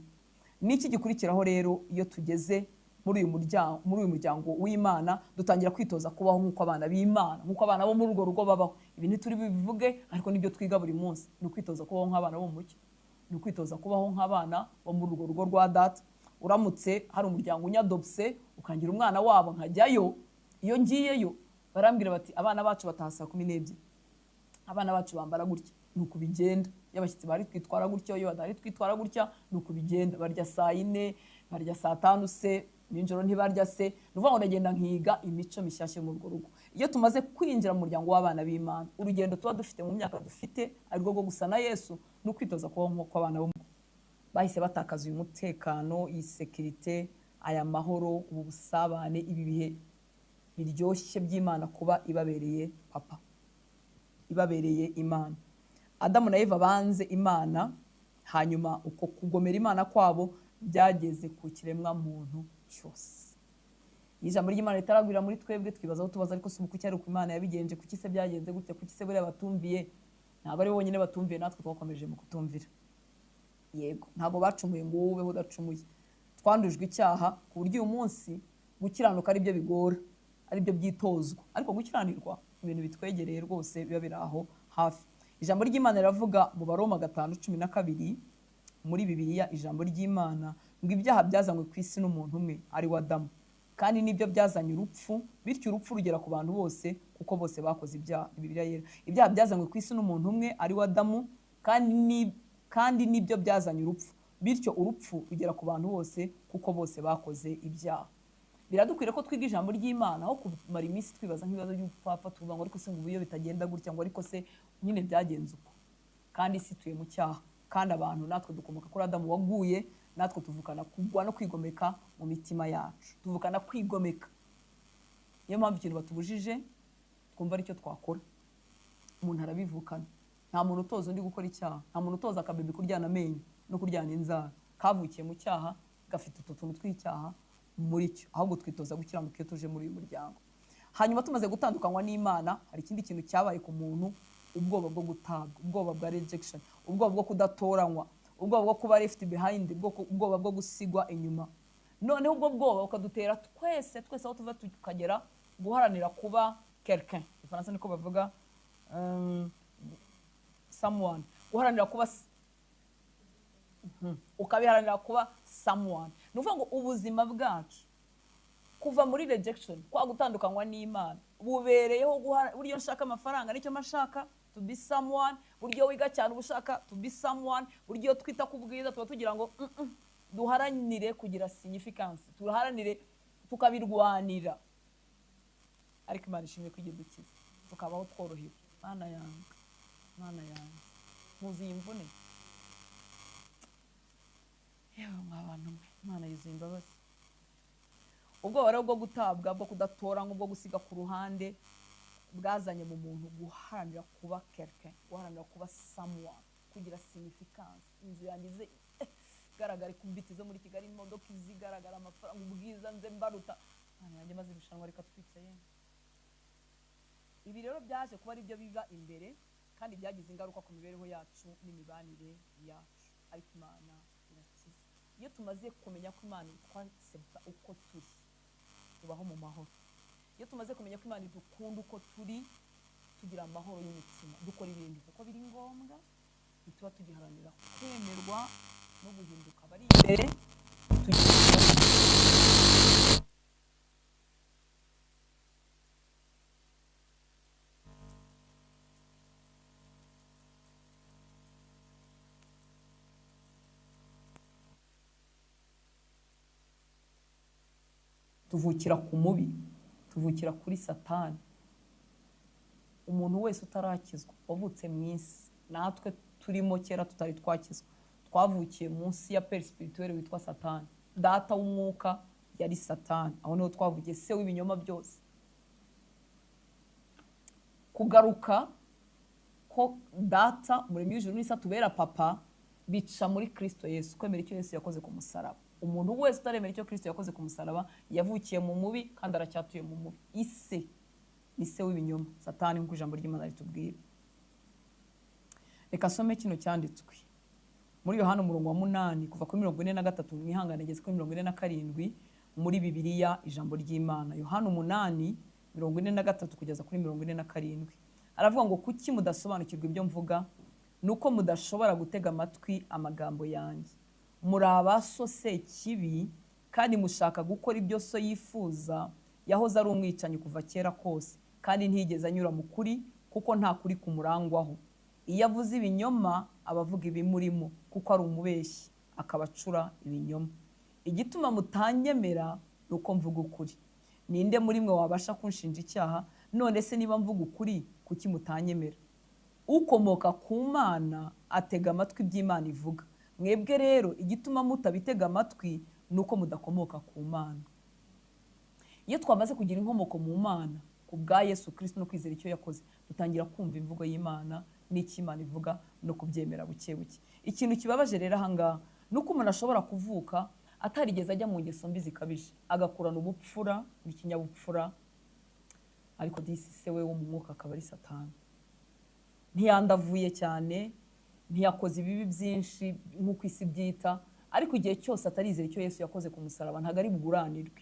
Niki gikurikiraho rero iyo tugeze muri uyu muryango w'Imana, dutangira kwitoza kubaho nk'uko abana b'Imana, nk'uko abana bo muri urwo rugo babaho. Ibi ntituri bivuge, ariko nibyo twiga buri munsi. Ni ukwitoza kubaho nk'abana bo mu mucyo, ni ukwitoza kubaho nk'abana bo muri urwo rugo rwa data. Uramutse hari umuryango unyadopse ukangira umwana wabo nkajyayo, iyo ngiyeyo barambwira bati abana bacu bataha saa 12, abana bacu bambara gutya, ni uko bigenda. Iyo abashyitsi bari twitwara gutya, iyo badahari twitwara gutya, ni uko bigenda. Barya saa 4, barya saa 5 se, nijoro ntibarya se. Ni ukuvuga ngo ndagenda nkiga imico mishyashya muri urwo rugo. Iyo tumaze kwinjira mu muryango w'abana b'Imana, urugendo tuba dufite mu myaka dufite ari rwo gusa na Yesu, ni ukwitoza kubaho nk'uko abana bo bahise batakaza uyu mutekano, iyi sekirite, aya mahoro, ubu busabane, ibi bihe biryoshye by'Imana kuba ibabereye papa, ibabereye Imana. Adamu na Eva banze Imana, hanyuma uko kugomera Imana kwabo byageze ku kiremwa muntu cyose. Ijambo ry'Imana ritaragwira muri twebwe, twibaza aho tubaza, ariko si uku cyari uko Imana yabigenje, kuki se byagenze gutya, kuki se buriya batumviye? Ntabwo ari bonyine batumviye, natwe twakomeje mu kutumvira. Yego, ntabwo bacumuye ngo wowe ubeho udacumuye. Twandujwe icyaha ku buryo uyu munsi gukiranuka ari byo bigora, ari byo byitozwa, ariko gukiranirwa ibintu bitwegereye rwose biba biri aho hafi. Ijambo ry'Imana riravuga mu Baroma 5:12 muri Bibiliya, ijambo ry'Imana ngo ibyaha byazanywe ku isi n'umuntu umwe ari we Adamu, kandi nibyo byazanye urupfu, bityo urupfu rugera ku bantu bose kuko bose bakoze ibyaha. Bibiliya yera, ibyaha byazanywe ku isi n'umuntu umwe ari we Adamu, kandi nibyo byazanye urupfu, bityo urupfu rugera ku bantu bose kuko bose bakoze ibyaha. Biradukwira ko twiga ijambo ry'Imana aho kumara iminsi twibaza nk'ibibazo by'ubupfapfa, tuvuga ngo ariko se ngo iyo bitagenda gutya, ngo ariko se nyine byagenze uko. Kandi isi ituye mu cyaha, kandi abantu natwe dukomoka kuri Adamu waguye, natwe tuvukana kugwa no kwigomeka mu mitima yacu, tuvukana kwigomeka. Niyo mpamvu ikintu batubujije twumva aricyo twakora. Umuntu arabivukana, nta muntu utoza undi gukora icyaha, nta muntu utoza akabebe kuryana amenyo no kuryana inzara. Kavukiye mu cyaha, gafite utu tuntu tw'icyaha muri cyo, ahubwo twitoza gukiranuka iyo tuje muri uyu muryango. Hanyuma tumaze gutandukanywa n'Imana, hari ikindi kintu cyabaye ku muntu, ubwoba bwo gutabwa, ubwoba bwa rejection, ubwoba bwo kudatoranywa, ubwoba bwo kuba left behind, ubwoba bwo gusigwa inyuma. Noneho ubwo bwoba bukadutera twese twese aho tuva tukagera guharanira kuba quelqu'un. Ifaransa niko bavuga, someone. Guharanira kuba ukabiharanira kuba someone. Ni ukuvuga ngo ubuzima bwacu kuva muri rejection, kwa gutandukanywa n'Imana, bubereyeho buryo nshaka amafaranga nicyo mashaka, to be someone. Buryo wiga cyane ubushaka to be someone. Buryo twita ku bwiza tuba tugira ngo duharanire kugira significance, tuharanire tukabirwanira. Ariko Imana ishimwe ko idukiza, tukabaho tworohewe. Mana yanjye, Mana yanjye, muzi imvune. Yewe mwa bantu mwe, Imana yuzuye imbabazi. Ubwoba rero bwo gutabwa, bwo kudatora, bwo gusiga ku ruhande, bwazanye mu muntu guharanira kuba quelqu'un, guharanira kuba someone, kugira significance. Inzu yanjye ize igaragara ikubita izo muri Kigali, imodoka izigaragara, amafaranga, ubwiza nze mbaruta. Imana yanjye, maze irushanwa reka twicaye. Ibi rero byaje kuba ari byo biba imbere, kandi byagize ingaruka ku mibereho yacu n'imibanire yacu. Ariko Imana irakiza. Iyo tumaze kumenya ko Imana itwasebya uko turi, tubaho mu mahoro. Iyo tumaze kumenya ko Imana idukunda uko turi, tugira amahoro y'umutima. Dukora ibintu kuko biri ngombwa, ntituba tugiharanira kwemerwa no guhinduka abari imbere. Tugira tuvukira ku mubi, tuvukira kuri Satani. Umuntu wese utarakizwa wavutse mu isi, natwe turimo kera tutari twakizwa, twavukiye munsi ya père spirituel witwa Satani. Data w'umwuka yari Satani, aho niho twavukiye, se w'ibinyoma byose. Kugaruka ko data muremyi w'ijuru n'isi atubera papa bica muri Kristo Yesu, kwemera icyo Yesu yakoze ku musaraba. Umuntu wese utaremera icyo Kristo yakoze ku musaraba yavukiye mu mubi kandi aracyatuye mu mubi. Ise ni se w'ibinyoma, Satani, nk'uko ijambo ry'Imana ritubwira. Reka some kino cyanditswe muri Yohana umurongo wa 8 kuva kuri 43, mwihangane ngeze kuri 47 muri Bibiliya ijambo ry'Imana. Yohana 8 43 kugeza kuri 47. Aravuga ngo kuki mudasobanukirwa ibyo mvuga? Nuko mudashobora gutega amatwi amagambo yanjye. Muri abaso sekibi kandi mushaka gukora ibyo so yifuza. Yahoze ari umwicanyi kuva kera kose, kandi ntiyigeze anyura mu kuri, kuko nta kuri kumurangwaho. Iyo avuze ibinyoma aba avuga ibimurimo, kuko ari umubeshyi, akaba acura ibinyoma. Igituma mutanyemera ni uko mvuga ukuri. Ninde muri mwe wabasha kunshinja icyaha? None se niba mvuga ukuri, kuki mutanyemera? Ukomoka ku Mana atega amatwi iby'Imana ivuga. Mwebwe rero igituma mutabitega amatwi ni uko mudakomoka ku Mana. Iyo twamaze kugira inkomoko mu Mana ku bwa Yesu Kristo no kwizera icyo yakoze, dutangira kumva imvugo y'Imana n'icyo Imana ivuga no kubyemera buke buke. Ikintu kibabaje rero aha ngaha ni uko umuntu ashobora kuvuka atarigeze ajya mu ngeso mbi zikabije, agakurana ubupfura n'ikinyabupfura, ariko disi se we wo mu mwuka akaba ari Satani. Ntiyandavuye cyane, ntiyakoze ibibi byinshi nk'uko isi byita, ariko igihe cyose atarizera icyo Yesu yakoze ku musaraba ntabwo ari buguranirwe.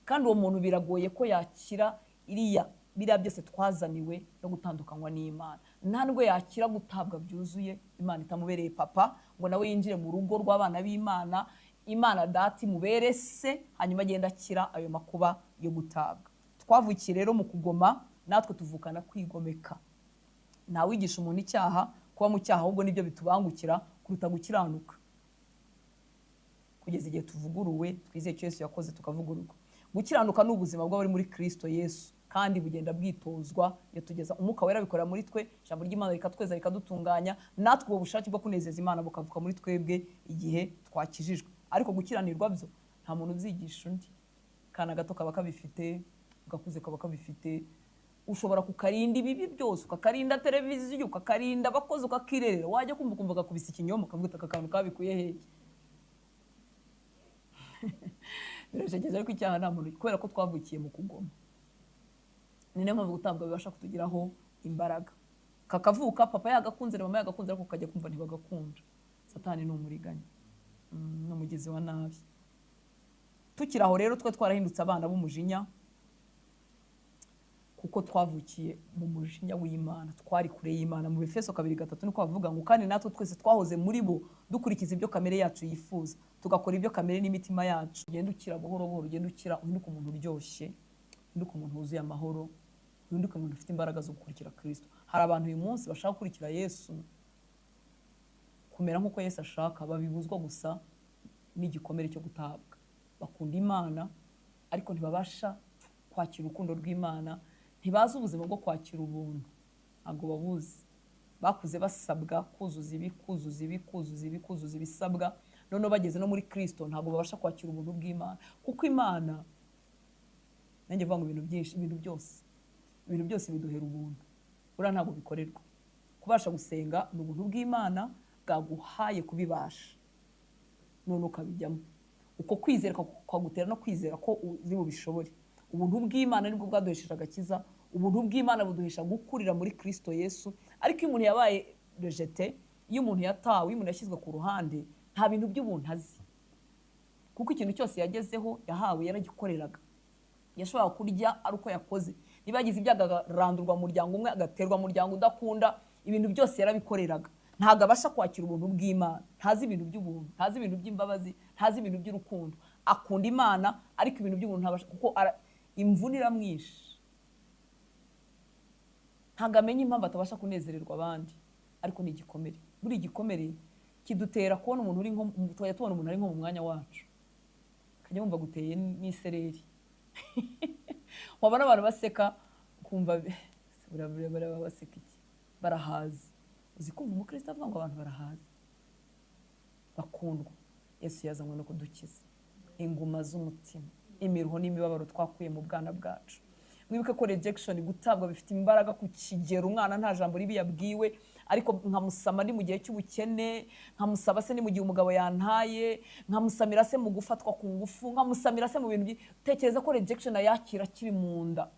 Kandi uwo muntu biragoye ko yakira iriya biriya byose twazaniwe no gutandukanywa n'Imana. Nta nubwo yakira gutabwa byuzuye Imana itamubereye papa, ngo nawe yinjire mu rugo rw'abana b'Imana, Imana data imubere se, hanyuma agenda akira ayo makuba yo gutabwa. Twavukiye rero mu kugoma, natwe tuvukana kwigomeka. Ntawigisha umuntu icyaha kuba mu cyaha, ahubwo nibyo bitubangukira kuruta gukiranuka. Kugeza igihe tuvuguruwe, twizeye icyo Yesu yakoze tukavugururwa. Gukiranuka ni ubuzima bw'abari muri Kristo Yesu, kandi bugenda bwitozwa iyo tugeza Umwuka Wera abikora muri twe, ijambo ry'Imana rikatweza rikadutunganya, natwe ubwo bushake bwo kunezeza Imana bukavuka muri twebwe igihe twakijijwe. Ariko gukiranirwa byo nta muntu ubyigisha undi. Kana gato kaba kabifite, gakuze kaba kabifite. Ushobora kukarinda ibibi byose, ukakarinda televiziyo, ukakarinda abakozi, ukakirerera, wajya kumva ukumva gakubise ikinyoma, ukavuga uti aka kantu kabikuye hehe? Birashekeje, ariko icyaha nta muntu, kubera ko twavukiye mu kugoma. Ni nayo mpamvu gutabwa bibasha kutugiraho imbaraga. Kakavuka papa yagakunze na mama yagakunze, ariko kajya kumva ntibagakunda. Satani ni umuriganya, ni umugizi wa nabi. Tukiri aho rero twe twarahindutse abana b'umujinya, kuko twavukiye mu mujinya w'Imana, twari kure y'Imana. Mu Efeso 2:3 niko bavuga ngo kandi natwe twese twahoze muri bo, dukurikiza ibyo kamere yacu yifuza, tugakora ibyo kamere n'imitima yacu. Ugenda ukira buhoro buhoro, ugenda ukira, uhinduka umuntu uryoshye, uhinduka umuntu wuzuye amahoro, uhinduka umuntu ufite imbaraga zo gukurikira Kristo. Hari abantu uyu munsi bashaka gukurikira Yesu, kumera nk'uko Yesu ashaka, babibuzwa gusa n'igikomere cyo gutabwa. Bakunda Imana ariko ntibabasha kwakira urukundo rw'Imana, ntibazi ubuzima bwo kwakira ubuntu, ntabwo babuzi. Bakuze basabwa kuzuza ibi, kuzuza ibi, kuzuza ibi, kuzuza ibisabwa, noneho bageze no muri Kristo ntabwo babasha kwakira ubuntu bw'Imana. Kuko Imana, nanjye mvuga ngo ibintu byinshi, ibintu byose biduhera ubuntu. Buriya ntabwo bikorerwa. Kubasha gusenga ni ubuntu bw'Imana bwaguhaye kubibasha. None ukabijyamo. Uko kwizera kwagutera no kwizera ko uri bubishobore. Ubuntu bw'Imana nibwo bwaduhesheje agakiza, ubuntu bw'Imana buduhesha gukurira muri Kristo Yesu. Ariko iyo umuntu yabaye rejete, iyo umuntu yatawe, iyo umuntu yashyizwe ku ruhande, nta bintu by'ubuntu azi. Kuko ikintu cyose yagezeho yahawe yaragikoreraga. Yashoboraga kurya ari uko yakoze. Niba yagize ibyago akarandurwa mu muryango umwe, agaterwa mu muryango udakunda, ibintu byose yarabikoreraga. Ntabwo abasha kwakira ubuntu bw'Imana, ntazi ibintu by'ubuntu, ntazi ibintu by'imbabazi, ntazi ibintu by'urukundo. Akunda Imana ariko ibintu by'ubuntu ntabasha, kuko imvune iramwishe. Ntabwo amenya impamvu atabasha kunezererwa abandi, ariko ni igikomere. Buri gikomere kidutera kubona umuntu uri nko, tukajya tubona umuntu ari nko mu mwanya wacu, ukajya wumva guteye n'isereri. Wabona abantu baseka ukumva baseka iki, barahaze. Uzi kumva umukristo avuga ngo abantu barahaze, bakundwa. Yesu yazanywe no kudukiza inguma z'umutima, imiruho n'imibabaro twakuye mu bwana bwacu. Mwibuke ko rejection, gutabwa, bifite imbaraga ku kigero umwana nta jambo ribi yabwiwe, ariko nkamusama ni mu gihe cy'ubukene, nkamusaba se ni mu gihe umugabo yantaye, nkamusamira se mu gufatwa ku ngufu, nkamusamira se mu bintu. Tekereza ko rejection ayakira akiri mu nda.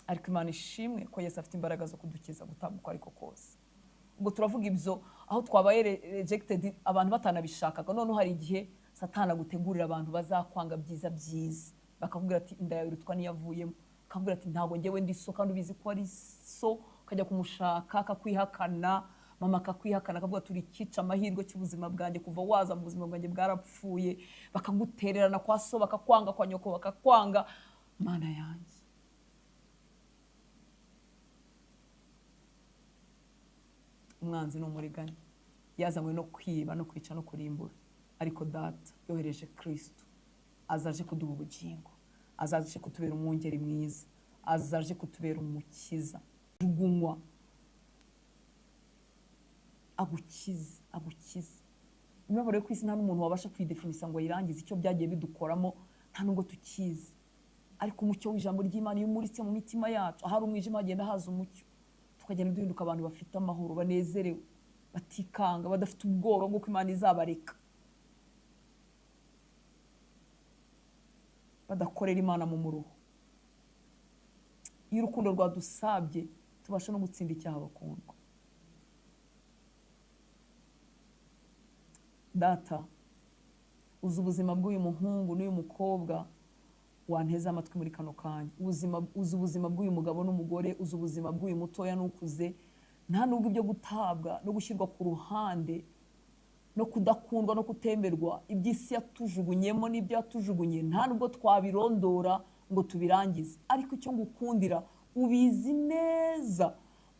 Ariko Imana ishimwe ko Yesu afite imbaraga zo kudukiza gutabwa uko ariko kose. Ubwo turavuga ibyo aho twabaye rejected, abantu batanabishakaga. None hari igihe Satani agutegurira abantu bazakwanga byiza byiza, bakakubwira ati inda yawe irutwa n'iyavuyemo, akakubwira ati ntabwo njyewe ndi so, kandi ubizi ko ari so, ukajya kumushaka akakwihakana, mama akakwihakana, akavuga turi ikica amahirwe cy'ubuzima bwanjye, kuva waza mu buzima bwanjye bwarapfuye. Bakagutererana kwa so, bakakwanga kwa nyoko, bakakwanga. Mana yanjye, umwanzi ni umuriganya, yazanywe no kwiba no kwica no kurimbura, ariko Data yohereje Kristo azaje kuduha ubugingo, azaje kutubera umwungeri mwiza, azaje kutubera umukiza. Jugunywa agukize, agukize. Imibabaro yo ku isi nta n'umuntu wabasha kuyidefinisa ngo ayirangize, icyo byagiye bidukoramo nta nubwo tukizi. Ariko umucyo w'ijambo ry'Imana iyo umuritse mu mitima yacu, ahari umwijima hagenda haza umucyo, tukagenda duhinduka abantu bafite amahoro, banezerewe, batikanga, badafite ubwoba bw'uko Imana izabareka, badakorera Imana mu muruho. Iyo urukundo rwadusabye tubasha no gutsinda icyaha bakundwa. Data, uzi ubuzima bw'uyu muhungu n'uyu mukobwa wanteze amatwi muri kano kanya, uzi ubuzima bw'uyu mugabo n'umugore, uzi ubuzima bw'uyu mutoya n'ukuze. Nta nubwo ibyo gutabwa no gushyirwa ku ruhande no kudakundwa no kutemerwa, iby'isi yatujugunyemo n'ibyo yatujugunye, nta nubwo twabirondora ngo tubirangize. Ariko icyo ngukundira, ubizi neza,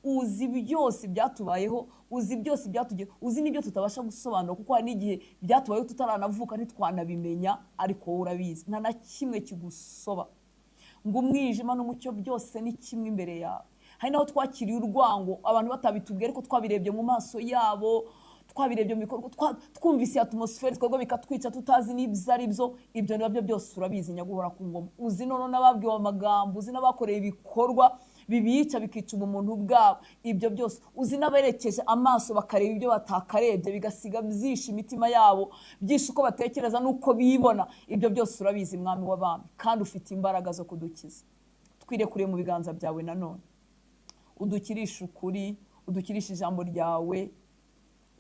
uzi byose byatubayeho, uzi byose byatugiye, uzi n'ibyo tutabasha gusobanura, kuko hari n'igihe byatubayeho tutaranavuka ntitwanabimenya, ariko wowe urabizi. Nta na kimwe kigusoba ngo umwijima n'umucyo byose ni kimwe imbere yawe. Hari naho twakiriye urwango abantu batabitubwiye, ariko twabirebye mu maso yabo, twabirebye mu bikorwa, twumvise atmosphere, twebwe bikatwica tutazi n'ibyo ari byo. Ibyo nabyo byose urabizi, nyaguhora ku ngoma. Uzi none n'ababwiwe amagambo, uzi n'abakoreye ibikorwa bibica bikica ubumuntu bwabo, ibyo byose uzi n'aberekeje amaso bakareba ibyo batakarebye, bigasiga byishe imitima yabo, byishe uko batekereza n'uko bibona. Ibyo byose urabizi Mwami w'abami, kandi ufite imbaraga zo kudukiza. Twirekuriye mu biganza byawe nanone, udukirishe ukuri, udukirishe ijambo ryawe,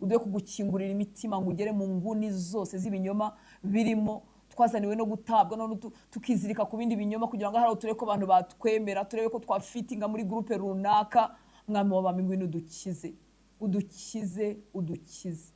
uduhe kugukingurira imitima ngo ugere mu nguni zose z'ibinyoma birimo twazaniwe no gutabwa, none tukizirika ku bindi binyoma kugira ngo hari turebe ko abantu batwemera, turebe ko twafitinga muri groupe runaka. Mwami w'abami, ngwino udukize, udukize, udukize,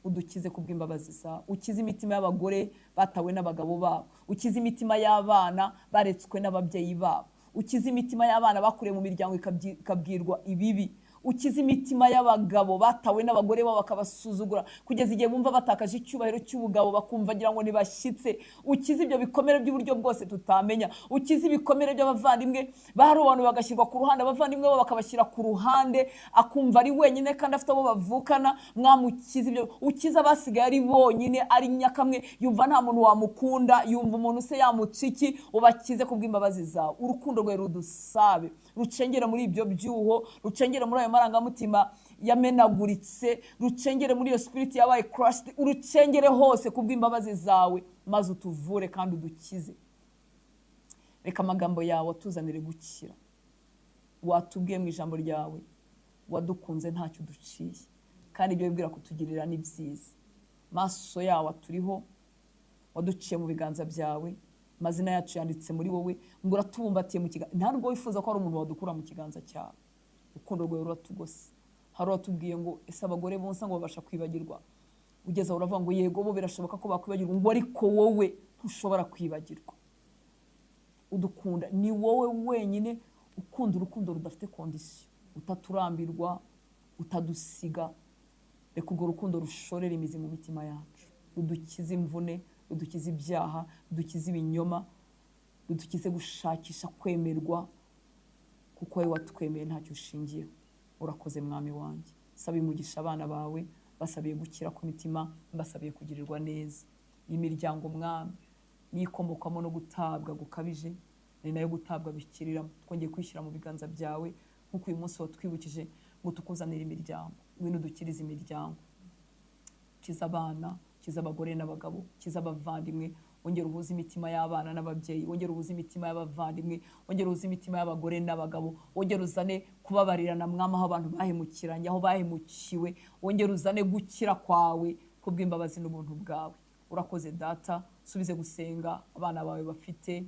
udukize kubw'imbabazi zawe. Ukize imitima y'abagore batawe n'abagabo babo, ukize imitima y'abana baretswe n'ababyeyi babo, ukize imitima y'abana bakuriye mu miryango ikabwirwa ibibi, ukize imitima y'abagabo batawe n'abagore babo bakabasuzugura kugeza igihe bumva batakaje icyubahiro cy'ubugabo, bakumva ngira ngo ntibashyitse. Ukize ibyo bikomere by'uburyo bwose tutamenya, ukize ibikomere by'abavandimwe barobantu bagashyirwa ku ruhande, abavandimwe babo bakabashyira ku ruhande, akumva ari wenyine kandi afite abo bavukana. Mwamukize ibyo, ukize abasigaye ari bonyine, ari nyakamwe, yumva nta muntu wamukunda, yumva umuntu se yamuca iki. Ubakize kubw'imbabazi zawe. Urukundo rwawe rudusabe, rucengera muri ibyo byuho, rucengera muri ayo marangamutima yamenaguritse, rucengere muri iyo spirit yabaye crushed, urucengere hose kubw'imbabazi zawe, maze utuvure kandi udukize. Reka amagambo yawe atuzanire gukira. Watubwiye mu ijambo ryawe, wadukunze ntacyo uduciye, kandi ibyo wibwira kutugirira ni byiza. Maso yawe aturiho, waduciye mu biganza byawe, amazina yacu yanditse muri wowe, ngo uratubumbatiye mu kiganza. Nta nubwo wifuza ko hari umuntu wadukura mu kiganza cyawe. Urukundo rwawe ruratugose. Hari uwatubwiye ngo ese abagore bonsa ngo babasha kwibagirwa, ugeze aho uravuga ngo yego bo birashoboka ko bakwibagirwa, ngo ariko wowe ntushobora kwibagirwa. Udukunda, ni wowe wenyine ukunda urukundo rudafite kondisiyo, utaturambirwa, utadusiga. Reka urwo rukundo rushorere imizi mu mitima yacu, rudukize imvune, rudukize ibyaha, rudukize ibinyoma, rudukize gushakisha kwemerwa, kuko wowe watwemeye ntacyo ushingiyeho. Urakoze mwami wanjye. Saba umugisha abana bawe, basabiye gukira ku mitima, basabiye kugirirwa neza. Iyi miryango mwami niyikomokamo no gutabwa gukabije, ni nayo gutabwa bikiriramo. Twongeye kwishyira mu biganza byawe, nk'uko uyu munsi watwibukije ngo tukuzanire imiryango. Ngwino udukirize imiryango, kiza abana, kiza abagore n'abagabo, kiza abavandimwe, wongere uhuze imitima y'abana n'ababyeyi, wongere uhuze imitima y'abavandimwe, wongere uhuze imitima y'abagore n'abagabo, wongere uzane kubabarirana mwami aho abantu bahemukiranye, aho bahemukiwe, wongere uzane gukira kwawe kubw'imbabazi n'ubuntu bwawe. Urakoze data, subize gusenga abana bawe bafite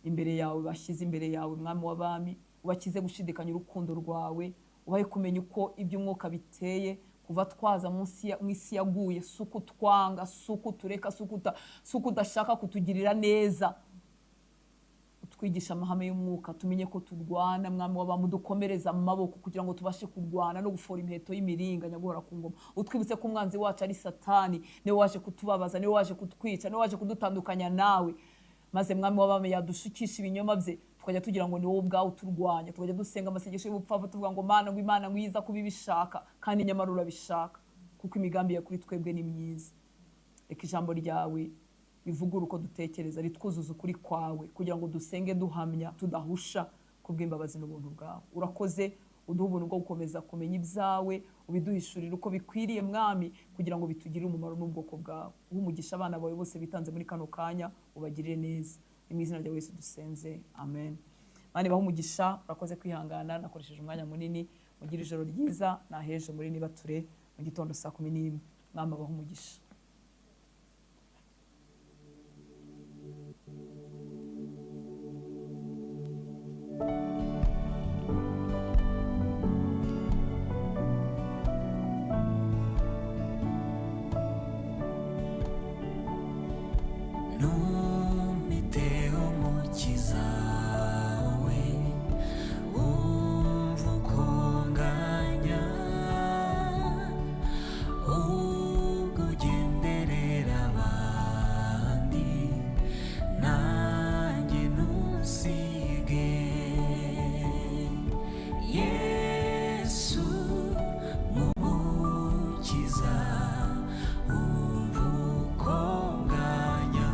imbere yawe, bashyize imbere yawe mwami w'abami, ubakize gushidikanya urukundo rwawe, ubahe kumenya uko iby'umwuka biteye. Kuva twaza mu isi yaguye, si uko utwanga, si uko utureka, si uko udashaka kutugirira neza. Utwigisha amahame y'umwuka, tumenye ko turwana mwami w'abami, udukomereze amaboko kugira ngo tubashe kurwana no gufora imiheto y'imiringa nyaguhora ku ngoma. Utwibutse ko umwanzi wacu ari Satani, niwe waje kutubabaza, niwe waje kutwica, niwe waje kudutandukanya nawe. Maze mwami w'abami yadushukisha ibinyoma bye, tukajya tugira ngo ni wowe ubwawe uturwanya, tukajya dusenga amasengesho y'ubupfapfa tuvuga ngo Mana ngo Imana ngwiza kubibishaka, kandi nyamara urabishaka, kuko imigambi yawe kuri twebwe ni myiza. Reka ijambo ryawe rivugure uko dutekereza, ritwuzuze ukuri kwawe, kugira ngo dusenge duhamya tudahusha kubw'imbabazi n'ubuntu bwawe. Urakoze, uduhe ubuntu bwo gukomeza kumenya ibyawe, ubiduhishurire uko bikwiriye mwami, kugira ngo bitugirire umumaro n'ubwoko bwawe. Uhe umugisha abana bawe bose bitanze muri kano kanya, ubagirire neza. Ni mu izina rya Yesu dusenze, amen. Mani bahe umugisha, urakoze kwihangana, nakoresheje umwanya munini. Mugire ijoro ryiza, naheje muri nibature mu gitondo saa 11. Mwami abahe umugisha. Umukiza, umva uko nganya.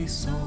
isoko.